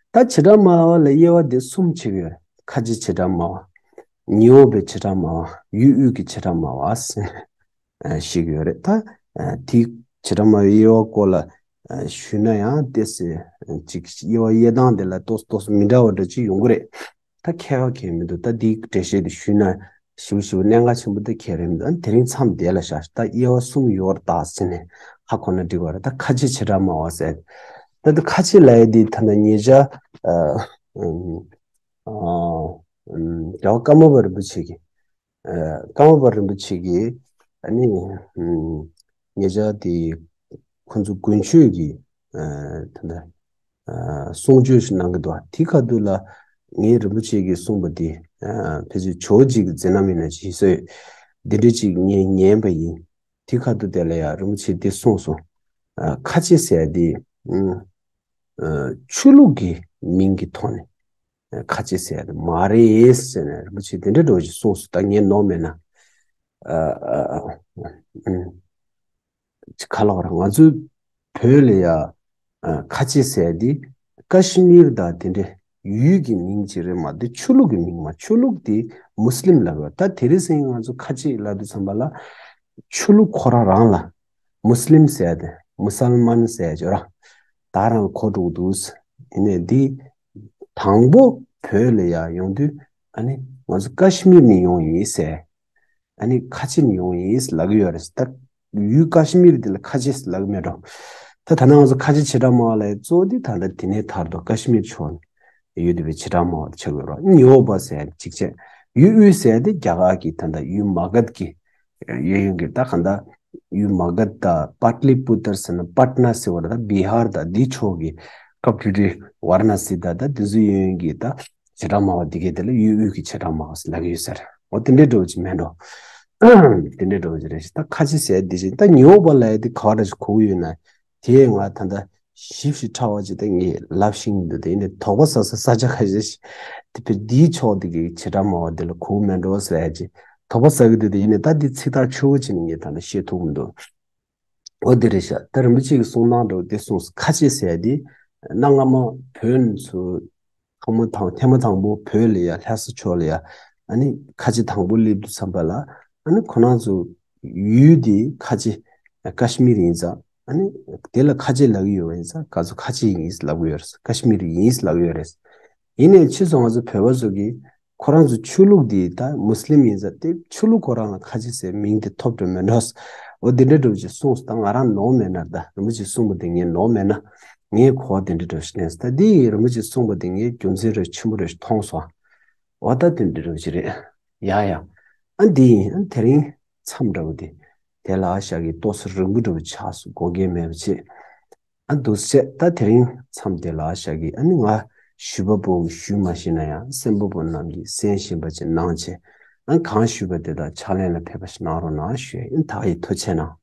ད་བྱེ་བྲག་སྨྲ་བ་ལ་དབྱེ་བ་དེ་གསུམ་ཕྱེ་གི་ཡོད་རེད། ཁ་ཅིག་བྱེ་བྲག་སྨྲ་བ། ཉི་འོག་པའི་བྱེ་བྲག་སྨྲ་བ། ཡུལ་དབུས་ཀྱི་བྱེ་བྲག་སྨྲ་བ་ཟེར། ཞིག་ཡོད་རེད་ད། དེའི་བྱེ་བྲག་སྨྲ་བའི་དབྱེ་བ་སྐོར་ལ་ཞུས་ན་ཡང་ཏོག་ཙམ་ཅིག་དབྱེ་བ་དབྱེ་སྟངས་དེ་ལ་ཏོག་ཙམ་ཏོག་ཙམ་མི་འདྲ་བ་འདྲ་ཅིག་ཡོང་གི་རེད། ད་ཁྱད་པར་གང་ཡང་མི་འདུག་ད་འདིའི་འགྲེལ་བཤད་དེ་ཞུས་ན་ཞིབ་ཞིབ་གནད་འགག་ཆེན་པོ་ད་གང་ཡང་རེད་མི་འདུག་ཨ་ནི་དེ་རིང་མཚམས་དེ་ལ་བཞག་ད་དབྱེ་བ་གསུམ་ཡོད་རེད་ད་ཟེར་ནས་ཧ་གོ་ན་འགྲིག་པ་རེད། ད་ཁ་ཅིག་བྱེ་བྲག་སྨྲ་བ་ཟེར། ད་ད་ཁ་ཅིག་ལབ་ཡ་འདི་ད་ལྟ་ཉེ་ཆར་ཨ་ཨ་ཨ་རྒྱལ་བ་ཀརྨ་པ་རིན་པོ་ཆེ་གིས། ཀརྨ་པ་རིན་པོ་ཆེ་གིས་ཨ་ནི་ཉེ་ཆར་དེ་ཁོང་ཚོ་དགུན་ཆོས་ཀྱི་ད་ལྟ་གསུང་ཆོས་ཤིག་གནང་གི་འདུག་དེ་ཁ་ཐུག་ལ་ངས་རིན་པོ་ཆེ་གིས་གསུངས་པ་དེ་ཕལ་ཆེར་ཇོ་བོ་རྗེ་གི་མཛད་རྣམ་ཡིན་ན་ཅིག་ཡིན་ས་ཡོད། འདི་འདྲ་ཅིག་ངས་ཉན་པ་ཡིན། དེ་ཁ་ཐུག་དེ་ལ་ཡང་རིན་པོ་ཆེ་འདི་གསུངས་སོང་། ཁ་ཆེ་ཟེར་ཡ་དེ་ཆོས་ལུགས་ཀྱི་མིང་གི་ཐོག་ནས། ཁ་ཆེ་ཟེར་ཡ་དེ་མ་རེད་ཟེར་ནས་རིན་པོ་ཆེ་དེ་འདྲ་འདྲ་བོ་ཞིག་གསུངས་སོང་། ད་ངས་ནོར་མེད་ན། ཨ་ཨ་ཨ་ཨ་ཨ་ག་ལ་བར་ང་ཚོའི་བོད་ལ་ཡ་ཨ་ཁ་ཆེ་ཟེར་ཡ་དེ་ཀ་ཤི་མིར་དང་དེ་འདྲའི་ཡུལ་གྱི་མིང་ཅིག་རེད་མ་གཏོགས་ཆོས་ལུགས་ཀྱི་མིང་མ། ཆོས་ལུགས་དེ་མུ་སི་ལིམ་ལབ་ཡོད། ད་དེ་རིང་སང་ང་ཚོ་ཁ་ཆེ་ལབ་དུས་ཙམ་པ་ལ་ཆོས་ལུགས་ཁོ་རང་རང་ལ་མུ་སི་ལིམ་ཟེར་ཡ་དེ་མུ་སལ་མཱན་ཟེར་ཡ་ཅིག་ཡོད་ར། ད་རང་གོ་འགྲོ་གི་འདུག་ཡིན་ནའི་འདི་དང་པོ་བོད་ལ་ཡ་ཡོང་དུས་ཨ་ནི་ང་ཚོ་ཀ་ཤི་མིར་ནས་ཡོང་ཡིན་ཟེར། ཨ་ནི་ཁ་ཆེ་ནས་ཡོང་ཡིན་ལབ་ཀྱི་ཡོད་རེད། ད་ཡུལ་ཀ་ཤི་མིར་འདི་ལ་ཁ་ཆེ་ལབ་ཀྱི་མེད་འགྲོ། ད་ད་ནང་ང་ཚོ་ཁ་ཆེ་བྱེ་བྲག་སྨྲ་བ་ལ་གཙོ་བོ་འདི་ད་ལྟ་དེ་ནས་དར་དུ་ཀ་ཤི་མིར་ཕྱོགས་ནས་ཡོད་བསྡད་པའི་བྱེ་བྲག་སྨྲ་བ་ཆགས་ཡོད་རེད། ཉི་འོག་པ་ཟེར་ཡ་གཅིག་བྱས། ཡུལ་དབུས་ཟེར་ཡ་དེ་རྒྱ་གར་གྱི་ད་ལྟ་ཡུལ་མ་གཏི་གི་ཡུལ་ཡོངས་ཀྱི་ད་ག་ད་ཡུལ་མ་གཏི་དང་པཱ་ཏ་ལི་པུ་ཏར་ཟེར་ན་པཊ་ན་ཟེར་བ་ལ་ད་བི་ཧར་དང་འདི་ཕྱོགས་ཀྱི་སྐབས་དེ་དུས་ཝཱ་ར་ཎ་སི་དང་ད་འདི་ཚོ་ཡོད་ཡོད་ཀྱི་ད་བྱེ་བྲག་སྨྲ་བ་འདི་གས་དེ་ལ་ཡུལ་དབུས་ཀྱི་བྱེ་བྲག་སྨྲ་བ་ཟེར་ལབ་ཀྱི་ཡོད་ས་རེད། འོ་དེ་འདྲའི་འདྲ་བོ་ཅིག་མེད་འགྲོ། དེ་འདྲའི་འདྲ་བོ་ཅིག་རེད་ཤག་ད་ཁ་ཆེ་ཟེར་འདི་བཞིན་ད་ཉི་འོག་པ་ལབ་ཡ་དེ་ག་བ་འདྲ་ཞིག་གོ་གི་ཡོད་ན་དེ་ང་ད་ལྟ་ཞིབ་ཞིབ་ཕྲ་བ་ཅིག་ད་ངས་ལབ་ཤེས་ཀྱི་མི་འདུག་དེ་ཡིན་ནའི་དོགས་པ་ཟ་ས་ས་ཆ་ཁ་ཤས་ཤིག་དེ་བས་འདིའི་ཕྱོགས་དེ་གི་བྱེ་བྲག་སྨྲ་བ་དེ་ལ་གོ་གི་མེད་འགྲོ་ཟེར་ཡ་ཅིག་དོགས་པ་ཟ་གི་འདུག་དེ་ཡིན་ནའི་ད་འདི་ཚིག་ཐག་ཆོད་པོ་ཅིག་ནི་ངས་ད་ལྟ་བཤད་ཐུབ་ཀྱི་མི་འདུག་འོ་དེ་རེད་ཤག་ད་རིན་པོ་ཆེ་གི་གསུང་སྟངས་འདྲ་བོ་དེ་གསུངས། ཁ་ཆེ་ཟེར་ཡ་དེ་གནའ་སྔ་མོ་བོད་ཚོ་ཐོག་མ་དང་ཐེངས་མ་དང་པོ་བོད་ལ་ཡ་ལྷ་ས་ཕྱོགས་ལ་ཡ་ཨ་ནི་ཁ་ཆེ་དང་པོ་སླེབས་དུས་ཙམ་པ་ལ་ཨ་ནི་ཁོ་རང་ཚོ་ཡུལ་དེ་ཁ་ཆེ་ཀ་ཤི་མིར་ཡིན་ཙང་ཨ་ནི་དེ་ལ་ཁ་ཆེ་ལབ་ཀྱི་ཡོད་པ་ཡིན་ཙང་ག་ཚོད་ཁ་ཆེ་ཡིན་ལབ་ཀྱི་ཡོད་རེད། ཀ་ཤི་མིར་ཡིན་ལབ་ཀྱི་ཡོད་རེད། ཡིན་ནའི་ཕྱིས་སུ་ང་ཚོ་བོད་པ་ཚོ་གིས་ཁོ་རང་ཚོ་ཆོས་ལུགས་འདི་ད་མུ་སི་ལིམ་ཡིན་ཙང་དེ་ཆོས་ལུགས་ཁོ་རང་ལ་ཁ་ཆེ་ཟེར་མིང་དེ་ཐོབ་འགྲོ་མེད་འགྲོ། འོ་དེ་འདྲ་འདྲ་བོ་ཅིག་གསུངས་སོང་། ད་ང་རང་ནོར་མེད་ན་ད་རིན་པོ་ཆེ་གསུངས་པ་དེ་ངས་ནོར་མེད་ན་ངས་གོ་བ་དེ་འདྲ་འདྲ་བོ་ཞིག་ལེན་སོང་། ད་འདི་ཡི་རིན་པོ་ཆེ་གསུངས་པ་དེ་ངས་རྒྱུ་མཚན་རེ་ཆེན་པོ་རེ་ཞིག་མཐོང་སོང་། འོ་ད་དེ་འདྲ་འདྲ་བོ་ཅིག་རེད། ཡ་ཡ། ཨ་འདི་ཡིན། ཨ་དེ་རིང་མཚམས་འདྲ་བོ་དེ་དེ་ལ་ཨ་ཞག་གི་ཏོག་ཙམ་རིང་པོ་འདྲ་བོ་ཆགས་སོང་། དགོས་གལ་མེད་པ་བྱས། ཨ་འདུག་སེ་ད་དེ་རིང་མཚམས་དེ་ལ་ཨ་ཞག་གི་ཨ་ནི་ང་ཞུ་བ་པོ་གི་ཞུ་མ་ཤེས་ན་ཡང་གསན་པ་པོ་རྣམས་ཀྱིས་གསན་བཞིན་པ་ཅིག་གནང་བྱས། ཨ་གང་ཞུས་པ་དེ་དག་ཕྱག་ལེན་ལ་ཕེབས་པ་ཞིག་གནང་རོགས་གནང་ཞུ་ཡ་ཡིན། ད་ཡི་ཐུགས་རྗེ་གནང་།